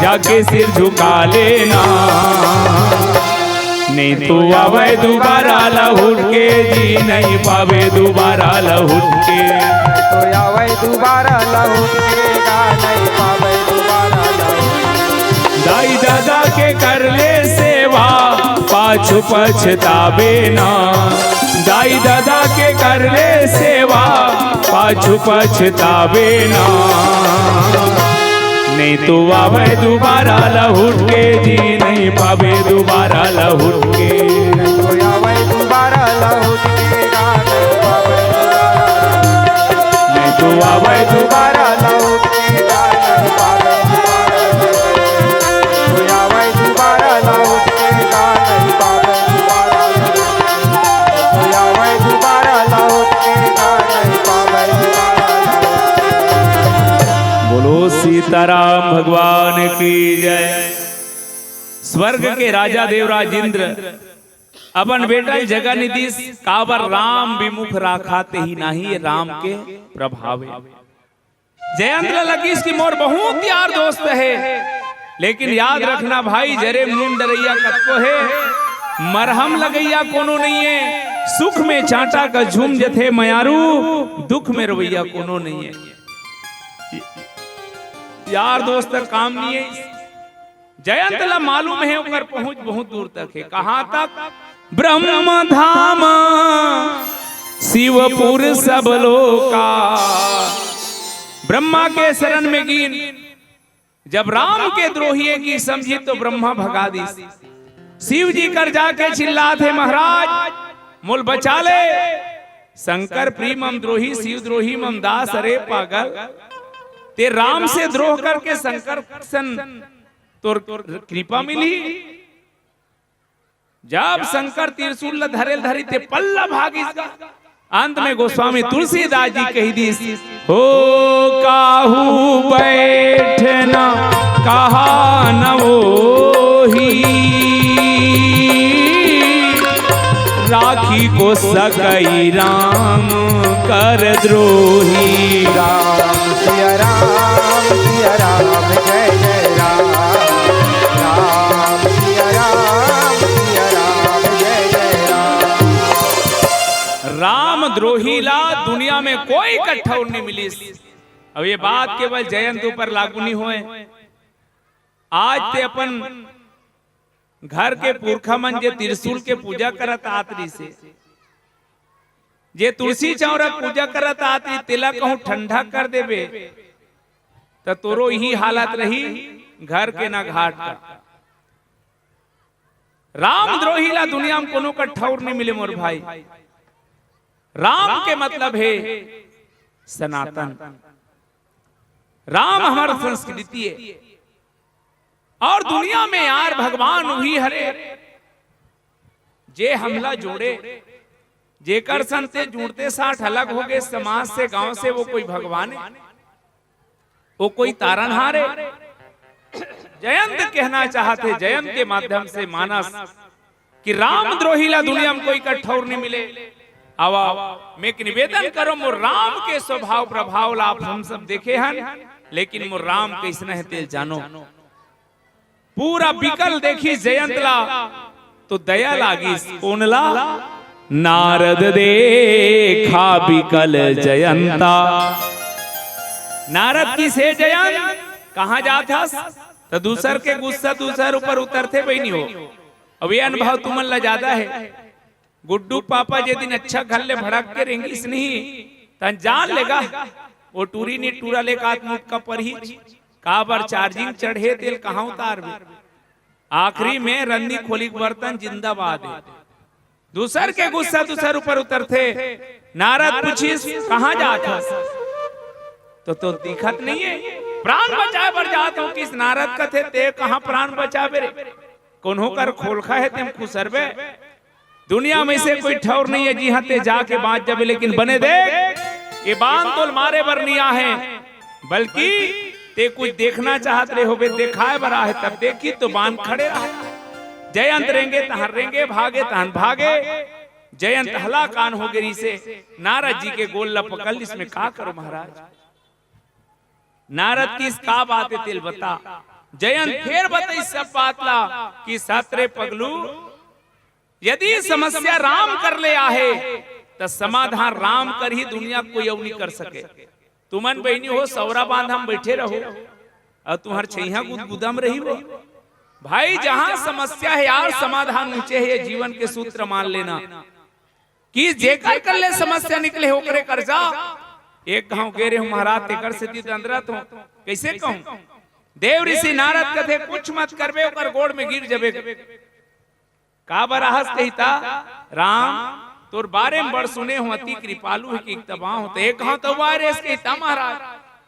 जाके सिर झुका लेना। नहीं तो आवे दोबारा लहुट के जी, नहीं पावे दोबारा लहुट के। तो आवे दोबारा लहुट के गा, नहीं पावे दोबारा लहुट। दाई दादा के कर ले सेवा, पाछू पछतावे ना। दाई दादा के कर ले सेवा, पाछू पछतावे ना। नहीं तो आवे दोबारा लहुट के जी, नहीं पावे दोबारा लहुट के। तो आवे दोबारा लहुट के गा, नहीं पावे दोबारा लहुट। नहीं तो आवे दोबारा दोबारा लहुट के गा, नहीं पावे दोबारा लहुट। तो आवे दोबारा लहुट के गा, नहीं पावे दोबारा लहुट। तो आवे दोबारा लहुट के गा, नहीं पावे दोबारा लहुट। बोलो सीताराम भगवान की जय। स्वर्ग के राजा देवराज इंद्र अपन बेटा ल जगह नइ दिस, काबर राम विमुख राखा तेहि नाहीं, ये राम के प्रभाव हे। जयंत ल लगिस कि मोर बहुत यार दोस्त हे, लेकिन याद रखना भाई, जरे नून डरइया कतको हे, मरहम लगइया कोनो नइ हे। सुख में चांटा का झूम जथे मयारू, दुख में रोवइया कोनो नइ हे। यार दोस्त काम नइ हे। जयंत ला मालूम हे ओकर पहुंच बहुत दूर तक हे। कहां तक? ब्रह्म धाम शिवपुर सब लोका। ब्रह्मा के शरण में गिन, जब राम के द्रोही हे कि समझी तो ब्रह्मा भगा दिस। शिव जी कर जाके चिल्लात हे, महाराज मोल बचा ले। शंकर प्री मम द्रोही, शिव द्रोही मम दास। अरे पागल, ते राम से द्रोह करके शंकर सन तोर कृपा मिली। जब शंकर त्रिशूल ल धरे ल धरी ते पल्ला भागिस गा। अंत में गोस्वामी तुलसीदास जी कहि दिस, हो काहू बैठना कहा न वोही, राखी को सकई राम कर द्रोही। राम सिया राम सिया राम जय जय राम। राम सिया राम सिया राम जय जय राम। राम द्रोही ला दुनिया में कोई कट्ठा नइ मिलिस। अब ये बात केवल जयंत ऊपर लागू नइ होय। आज ते अपन घर के पुरखा मन जे त्रिशूल के पूजा करत आत रिहिसे, जे तुलसी चौरा पूजा करत आत रिहिसे, तेला कहूं ठंडा कर देबे, त तोरो इही हालत रही, घर के ना घाट का। राम द्रोही ला दुनिया में कोनो का ठौर नइ मिले मोर भाई। राम के मतलब हे सनातन। राम हमर संस्कृति हे। अउ दुनिया में यार भगवान उही हरे, जे हमला जोड़े, जेकर सन ते जुड़ते साठ अलग होगे समाज से, गांव से, वो कोई भगवान हे? वो कोई तारनहार हे? जयंत कहना चाहत हे, जयंत के माध्यम से मानस कि राम द्रोही ला दुनिया में कोई का ठौर नइ मिले। आवा, मैं एक निवेदन करों, मोर राम के स्वभाव प्रभाव ला आप हम सब देखे हन, लेकिन मोर राम कइसना हे तेल जानो। पूरा बिकल देखिस जयंत ला, तो दया लागिस। कोन ला? नारद देखा बिकल जयंता। नारद किहिस, "हे जयंत, कहाँ जात हस?" त दूसर के गुस्सा दूसर ऊपर उतरथे बहिनी हो। अब ये अनुभव तुमन ला जादा हे। गुड्डू पापा जे दिन अच्छा घर ले भड़क के रेंगिस नहीं, तन जान लेगा, वो टूरी नी टूरा ले कात मुक्का परही। काबर charging चढ़े तेल कहाँ उतारबे? आखिरी में रन्नी खोली के बर्तन जिंदाबाद हे। दूसर के गुस्सा दूसर ऊपर उतरथे। नारद पूछिस, "कहाँ जात हस?" तो, तो दिखत नहीं हे। "प्राण बचाए बर जात हूँ।" किहिस, नारद कथे, "ते कहाँ प्राण बचाबे रे? कोनो कर खोलखा हे तेम खुसरबे? दुनिया में से कोई ठौर नहीं हे जिहाँ ते जाके बाँच जाबे, लेकिन बने देख, ये बान तोल मारे बर नहीं आहे, बल्कि ते कुछ देखना चाहत रहे होबे, देखाए बर आहे, तब देखी तो बान खड़े रहा।" जयंत रेंगे तहन रेंगे, भागे तहन भागे। जयंत हलाकान हो गे रिहिसे, नारद जी के गोड़ ल पकड़ लिस, "मैं का करूं महाराज?" नारद किहिस, "का बात हे तेल बता।" जयंत फेर बताइस सब बात ला, किहिस, "अरे पगलू, यदि समस्या राम कर ले आहे, त समाधान राम करही, दुनिया कोई अउ नहीं कर सके।" तुमन बहिनी हो, सौरा बांध हम बैठे रहो, अउ तुम्हर छइहाँ गुदगुदा म रही हो। भाई, जहाँ समस्या हे यार, समाधान नीचे हे, ये जीवन के सूत्र मान लेना। कि जेकर कर ले समस्या निकले हे, ओकरे कर जा। एक घांव गे रेहेंव महाराज, तेकर सेती दंदरत हों। कइसे कहूं? देव ऋषि नारद कथे, "कुछ मत करबे, ओकर गोड़ में गिर जबे।" काबर आहस कहिता, "राम, तोर बारे में बड़ सुने हों, अति कृपालु हे कि तबाह हों।" त एक घांव तो अउ रे अस कहिता, "महाराज,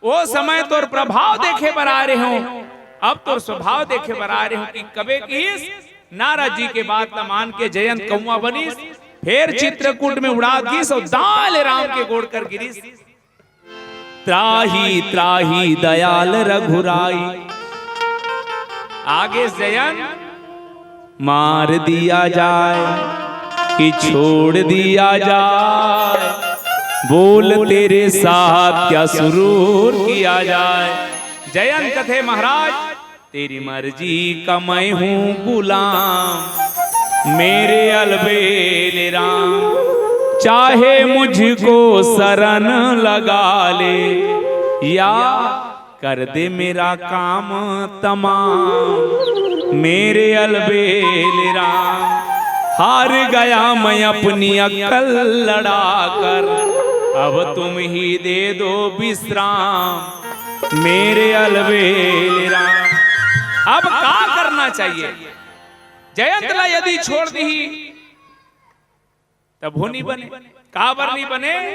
ओ समय तोर प्रभाव देखे बर आए रेहेंव, अब तोर स्वभाव देखे बर आए रेहेंव।" कि कबे किहिस, नारद जी के बात ल मान के जयंत कौआ बनिस, फेर चित्रकूट में उड़ात गिस अउ दाँय ले राम के गोड़ कर गिरिस। "त्राहि त्राहि दयाल रघुराई।" आगे जयंत, "मार दिया जाए कि छोड़ दिया जाए, बोल तेरे साथ क्या सुरूर किया जाए।" जयंत कथे, "महाराज, तेरी मर्जी का मैं हूँ गुलाम, मेरे अलबेले राम, चाहे मुझको शरण लगा ले या कर दे मेरा काम तमाम, मेरे अलबेले राम। हार गया मैं अपनी अक्कल लड़ाकर, अब तुम ही दे दो विश्राम, मेरे अलबेले राम।" अब का करना चाहिए? जयंत ला यदि छोड़ दिही, तभो नहीं बने। काबर नहीं बने?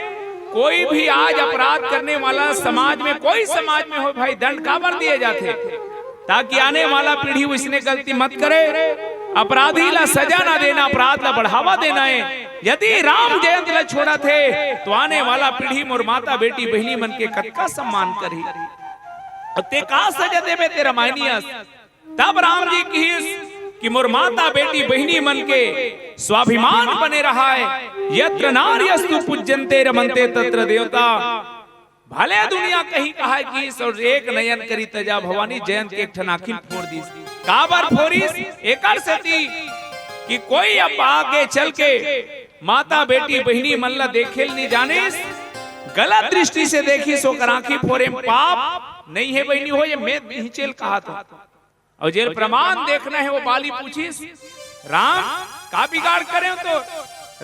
कोई भी आज अपराध करने वाला समाज में, कोई समाज में हो भाई, दंड काबर दिए जाथे? ताकि आने वाला पीढ़ी वइसने गलती मत करे। अपराधी ला सजा ना देना, अपराध ला बढ़ावा देना हे। यदि राम जयंत ला छोड़त हे, तो आने वाला पीढ़ी मोर माता, बेटी, बहिनी मन के कतका सम्मान करही। अउ ते का सजा देबे, ते रामायणी अस। तब राम जी किहिस कि मोर माता, बेटी, बहिनी मन के स्वाभिमान बने रहाय। "यत्र नार्यस्तु पूज्यन्ते रमन्ते तत्र देवता।" भले दुनिया कहीं कहाय किहिस, अउ एक नयन करी तजा भवानी, जयंत के एक ठन आँखी ल फोर दिस। काबर फोरिस? एकर सेती कि कोई अब आगे चल के माता, बेटी, बहिनी मन ला देखे ल नहीं जानिस, गलत दृष्टि से देखिस, ओकर आँखी फोरे म पाप नहीं हे बहिनी हो, ये मैं हिचेल कहात हों। अउ जेला प्रमाण देखना हे, वो बाली पूछिस, "राम, का बिगाड़ करे हों तो?"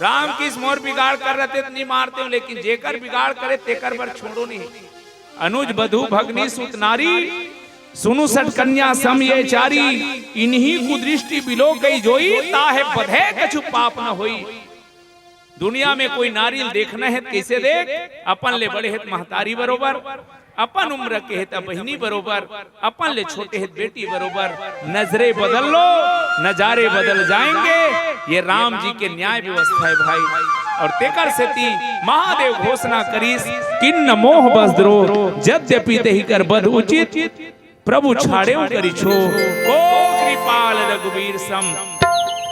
राम किहिस, "मोर बिगाड़ करे रहिते त नहीं मारते हों, लेकिन जेकर बिगाड़ करे तेकर बर छोड़ों नहीं।" अनुज बधू भगनी सुत नारी, सुनु सठ कन्या सम ये चारी, इनही कुदृष्टि बिलोकइ जोई, ताहे बधे कछु पाप न होई। दुनिया में कोई नारी ल देखना हे त कइसे देख? अपन ले बड़े हे त महतारी बरोबर, अपन उम्र के हे त बहिनी बरोबर, अपन ले छोटे हे त बेटी बरोबर। नजरे बदल लो, नजारे बदल जाएंगे। ये राम जी के न्याय व्यवस्था हे भाई। अउ तेकर सेती महादेव घोषणा करिस, "किन्न मोह बस द्रोह, जद्यपि तेहि कर बध उचित।" प्रभु छाड़ेउ करिछो, को कृपाल रघुबीर सम।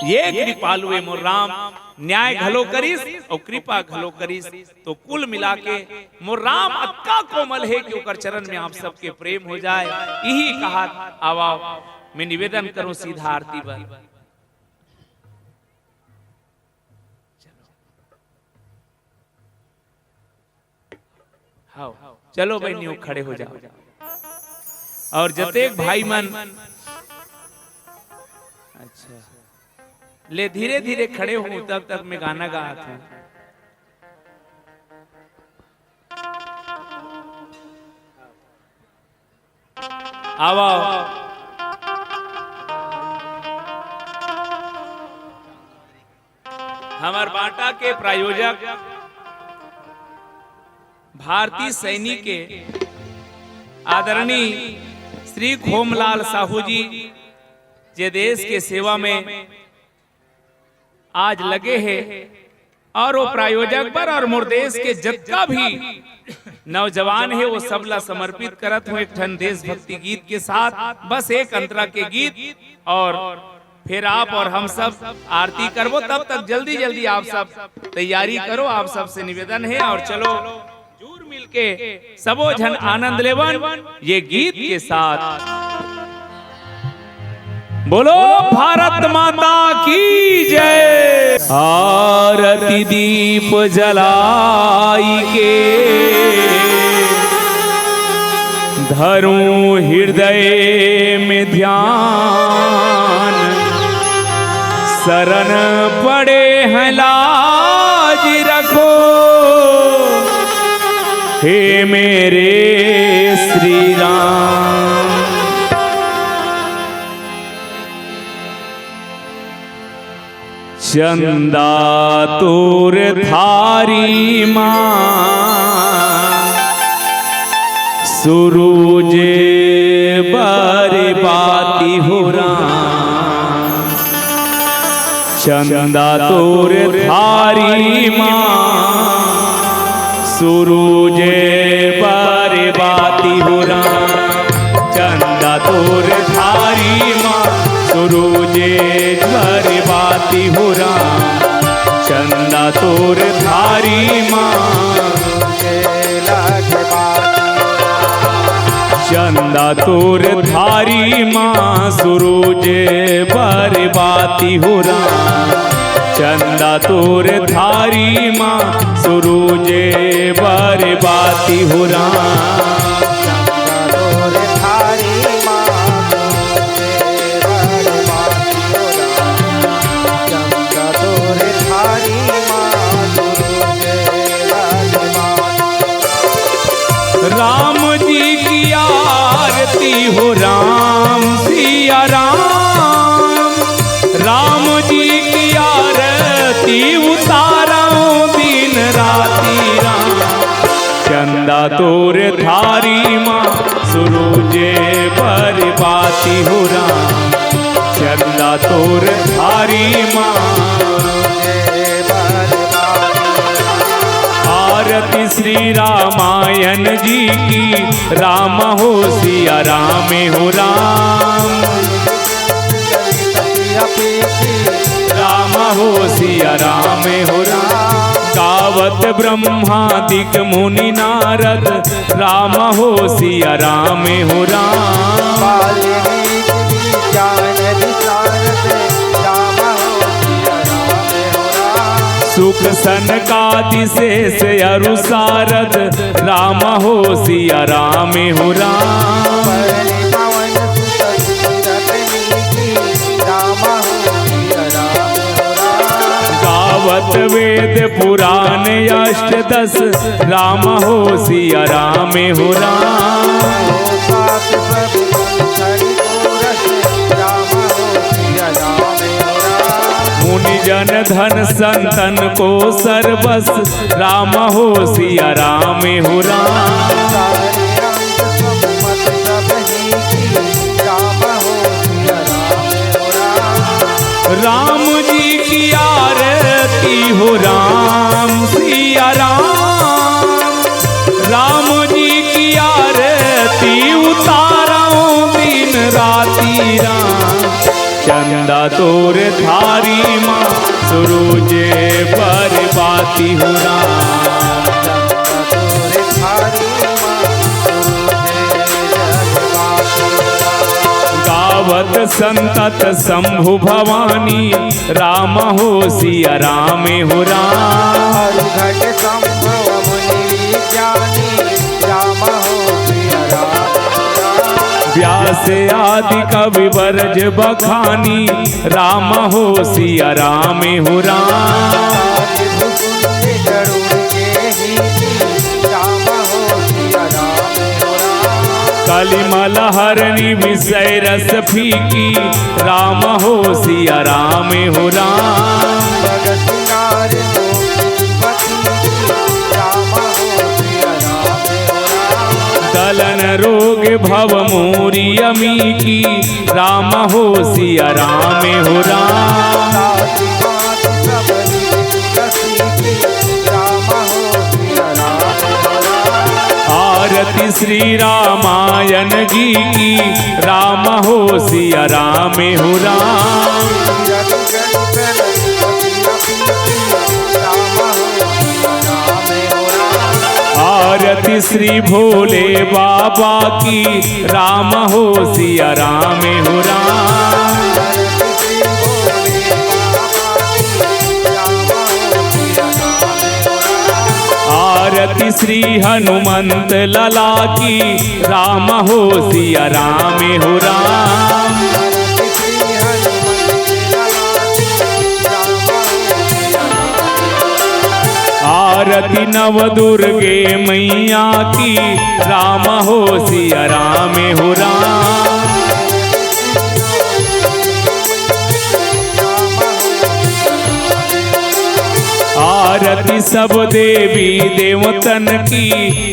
ये कृपालु ए मोर राम न्याय घलो करिस अउ कृपा घलो करिस। तो कुल मिला के मोर राम अतका कोमल हे कि ओकर चरण में आप सबके प्रेम हो जाए। इही कहत आवव, मैं निवेदन करूं सीधा आरती बर। आओ, चलो बहनियों, खड़े हो जाओ। और जतेक भाई मन, अच्छा, ले धीरे धीरे खड़े हो, तब तक मैं गाना गात हूँ। आवा, हमर बांटा के प्रायोजक भारतीय सैनिक के आदरणीय श्री खोमलाल साहू जी, जे देश के सेवा में आज लगे हे, और वो प्रायोजक बर और मोर देश के जतका भी नौजवान हे, वो सब ला समर्पित करत हूँ एक ठन देशभक्ति गीत के साथ। बस एक अंतरा के गीत, और फिर आप और हम सब आरती करबो। तब तक जल्दी जल्दी आप सब तैयारी करो, आप सबसे निवेदन हे। और चलो, जूर मिलके सबो झन आनंद लेवन ये गीत के साथ। बोलो भारत माता की जय। आरती दीप जलाई के धरूं हृदय में ध्यान, शरण पड़े हैं लाज रखो, हे मेरे श्री राम। चंदा तोर थारी माँ, सुरूज बर बाती हो राम। चंदा तोर थारी माँ, सुरूज बर बाती हो राम। चंदा तोर थारी माँ, सुरूज बर बाती हो राम। चंदा तोर थारी माँ, चंदा तोर थारी माँ, सुरूज बर बाती हो राम। चंदा तोर थारी माँ, सुरूज बर बाती हो राम। राम जी की आरती हो राम सिया राम, राम जी की आरती उतारो दिन राती राम। चंदा तोर थारी माँ, सुरूज बर बाती हो राम। चंदा तोर थारी माँ, आरती श्री रामायण जी की, राम हो सिया राम हो राम। राम हो सिया राम हो राम। गावत ब्रह्मादिक मुनि नारद, राम हो सिया राम हो राम। सुख सनकादि शेष अरु सारद, राम हो सिया राम हो राम। गावत वेद पुराण अष्ट दस, राम हो सिया राम हो राम। मुनि जन धन संतन को सर्वस, राम हो सिया राम हो राम। राम जी की आरती हो राम सिया राम। राम जी की आरती उतारो दिन राती राम। चंदा तोर थारी माँ, सुरूज बर बाती हो राम। गावत संतत शंभु भवानी, राम हो सिया राम हो राम। घट संभव मुनि विज्ञानी, व्यास आदि कवि बरज बखानी, राम हो सिया राम हो राम। कलिमल हरनी विषय रस फीकी, राम हो सिया राम हो राम। दलन रोग भव मोरी अमी की, राम हो सिया राम हो राम। आरती श्री रामायण जी की, राम हो सिया राम हो राम। आरती श्री भोले बाबा की, राम हो सिया राम हो राम। आरती श्री हनुमंत लला की, राम हो सिया राम हो राम। आरती नव दुर्गे मैया की, राम हो सिया राम हो राम। आरती सब देवी देवतन की,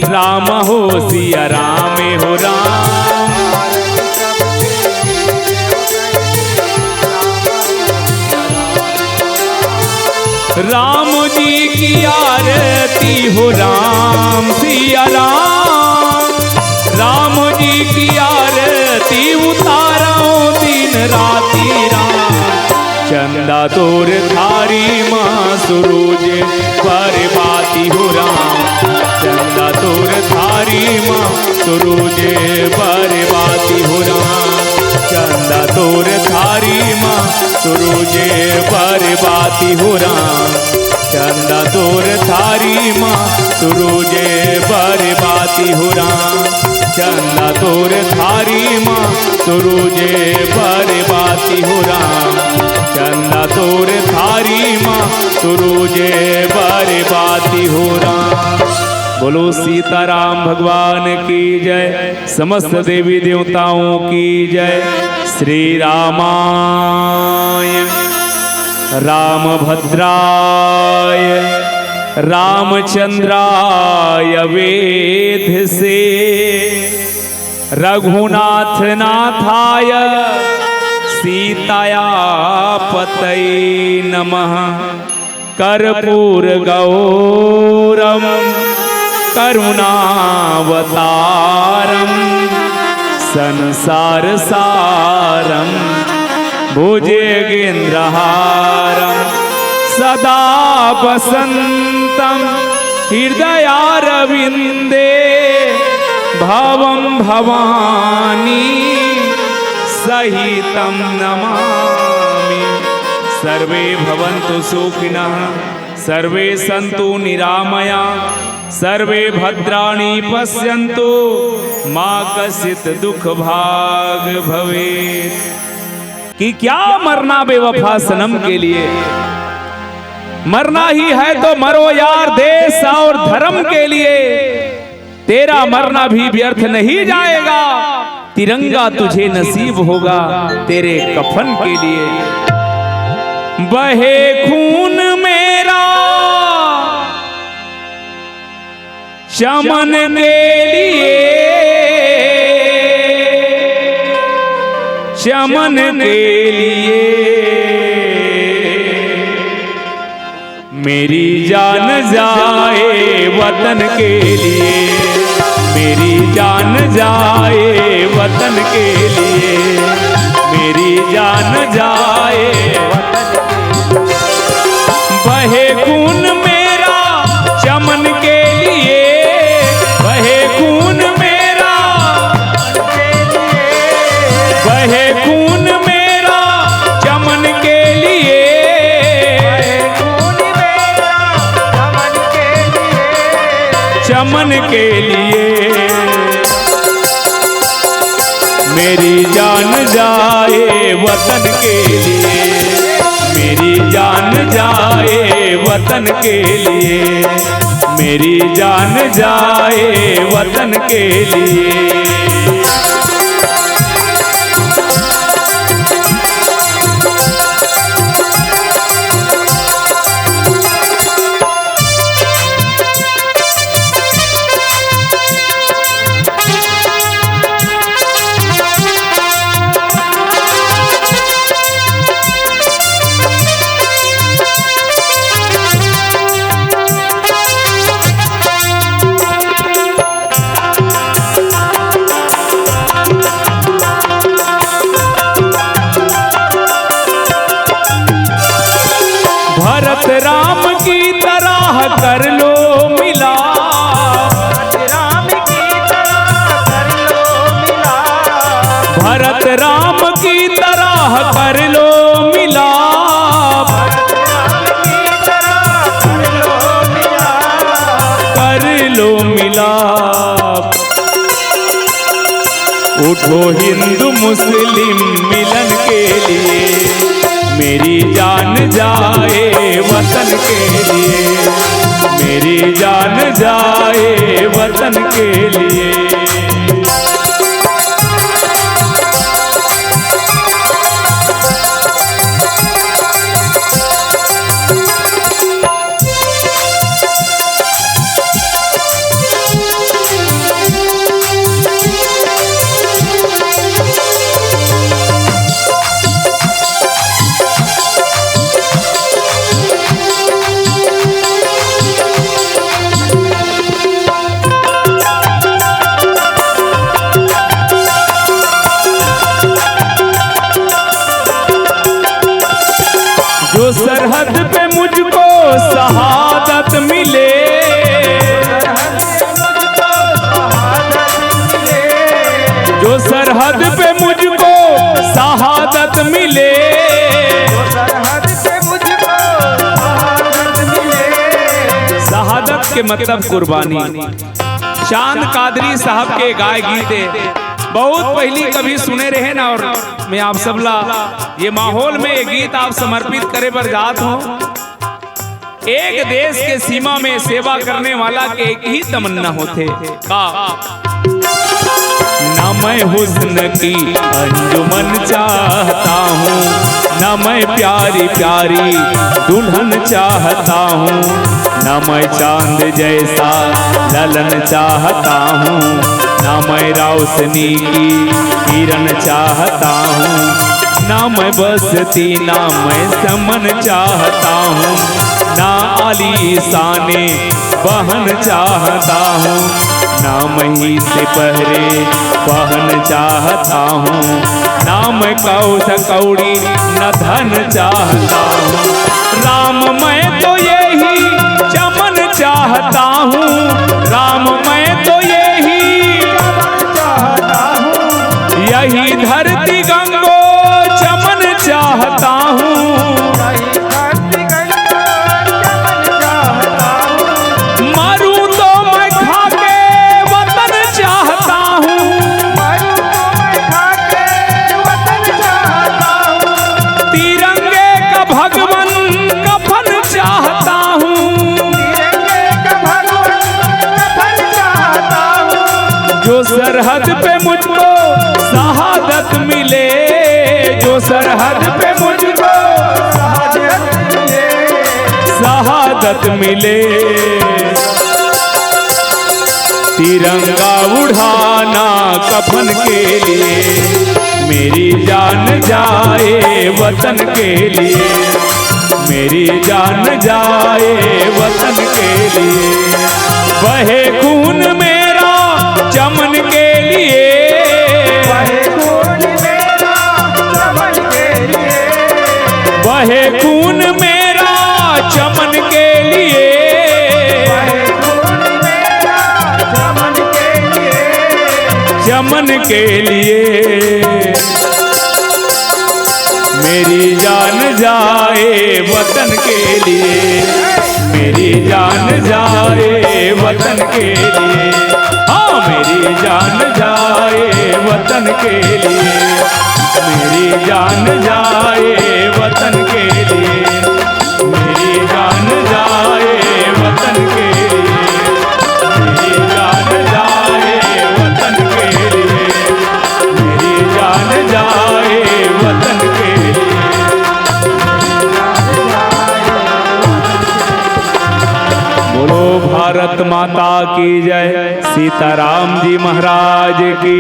राम हो सिया राम हो राम। राम जी की आरती हो राम सिया राम, राम जी की आरती उतारो दिन राती राम। चंदा तोर थारी माँ सुरूज परभाती हो राम। चंदा तोर थारी माँ सुरूज परभाती हो राम। चंदा तोर थारी माँ सुरूज परभाती हो राम। चंदा तोर थारी माँ सुरूज परभाती हो राम। चंदा तोर थारी माँ सुरूज परभाती हो राम। चंदा तोर थारी माँ सुरूज परभाती हो राम। बोलो सीताराम भगवान की जय, समस्त देवी देवताओं की जय। श्री रामाय रामभद्राय रामचंद्राय वेधसे। रघुनाथ नाथाय सीताया पतये नमः। कर्पूर गौरम करुणावतारम संसार सारम भुजगेंद्रहारम सदा वसंतम हृदयारविंदे भवम भवानी सहितम नमामि। सर्वे भवन्तु सुखिनः, सर्वे सन्तु निरामया, सर्वे भद्राणि पश्यन्तु, मा कश्चित् दुख भाग भवेत्। कि क्या मरना बेवफा सनम के लिए, मरना ही है तो मरो यार देश और धर्म के लिए। तेरा मरना भी व्यर्थ नहीं जाएगा, तिरंगा तुझे नसीब होगा तेरे कफन के लिए। बहे खून मेरा चमन के लिए, चमन के लिए। मेरी जान जाए वतन के लिए, मेरी जान जाए वतन के लिए, मेरी जान जाए वतन। बहे खून मेरा चमन के लिए, बहे खून मेरा, बहे खून मेरा चमन के लिए, चमन के लिए। मेरी जान जाए वतन के लिए, मेरी जान जाए वतन के लिए, मेरी जान जाए वतन के लिए। भरत राम की तरह कर लो मिलाप। राम की तरह कर लो मिलाप। भरत राम की तरह कर लो मिलाप। भरत राम की तरह कर लो मिलाप। कर लो मिलाप। उठो हिंदू मुस्लिम मिलन के लिए, मेरी जान जाए वतन के लिए, मेरी जान जाए वतन के लिए। जो सरहद पे मुझको शहादत मिले, जो सरहद पे मुझको शहादत मिले, शहादत के मतलब कुर्बानी। चांद कादरी साहब के गाय गीत हे, बहुत पहली कभी सुने रहे ना, और मैं आप सबला ये माहौल में ये गीत आप समर्पित करे बर जात हूँ। एक देश के सीमा में सेवा करने वाला के एक ही तमन्ना होथे का? ना मैं हुस्न की अंजुमन चाहता हूँ, ना मैं प्यारी प्यारी दुल्हन चाहता हूँ, ना मैं चांद जैसा ललन चाहता हूँ, ना मैं रोशनी की किरण चाहता हूँ, ना मैं बस्ती, ना मैं समन चाहता हूँ, ना आलीशाने बहन चाहता हूँ, ना मैं से पहरे बहन चाहता हूँ, ना मैं कौस कौड़ी न धन चाहता हूँ। राम मैं तो यही चमन चाहता हूँ, राम मैं तो यही यही धरती गंगो चमन चाहता हूँ। मरूं तो मैं खाके वतन चाहता हूँ। तिरंगे का भगवन कफन चाहता हूँ। जो सरहद पे मुझको शहादत मिले, जो सरहद पे मुझको शहादत मिले, तिरंगा उड़ाना कफन के लिए, मेरी जान जाए वतन के लिए, मेरी जान जाए वतन के लिए। बहे खून मेरा चमन के लिए, बहे खून मेरा चमन के लिए, चमन के लिए। मेरी जान जाए वतन के लिए, मेरी जान जाए वतन के लिए, हाँ, मेरी जान जाए वतन वतन के लिए, मेरी जान जाए वतन के लिए, मेरी जान जाए वतन के लिए, मेरी जान जाए वतन के लिए, मेरी जान जाए वतन के लिए। बोलो भारत माता की जय, सीताराम जी महाराज की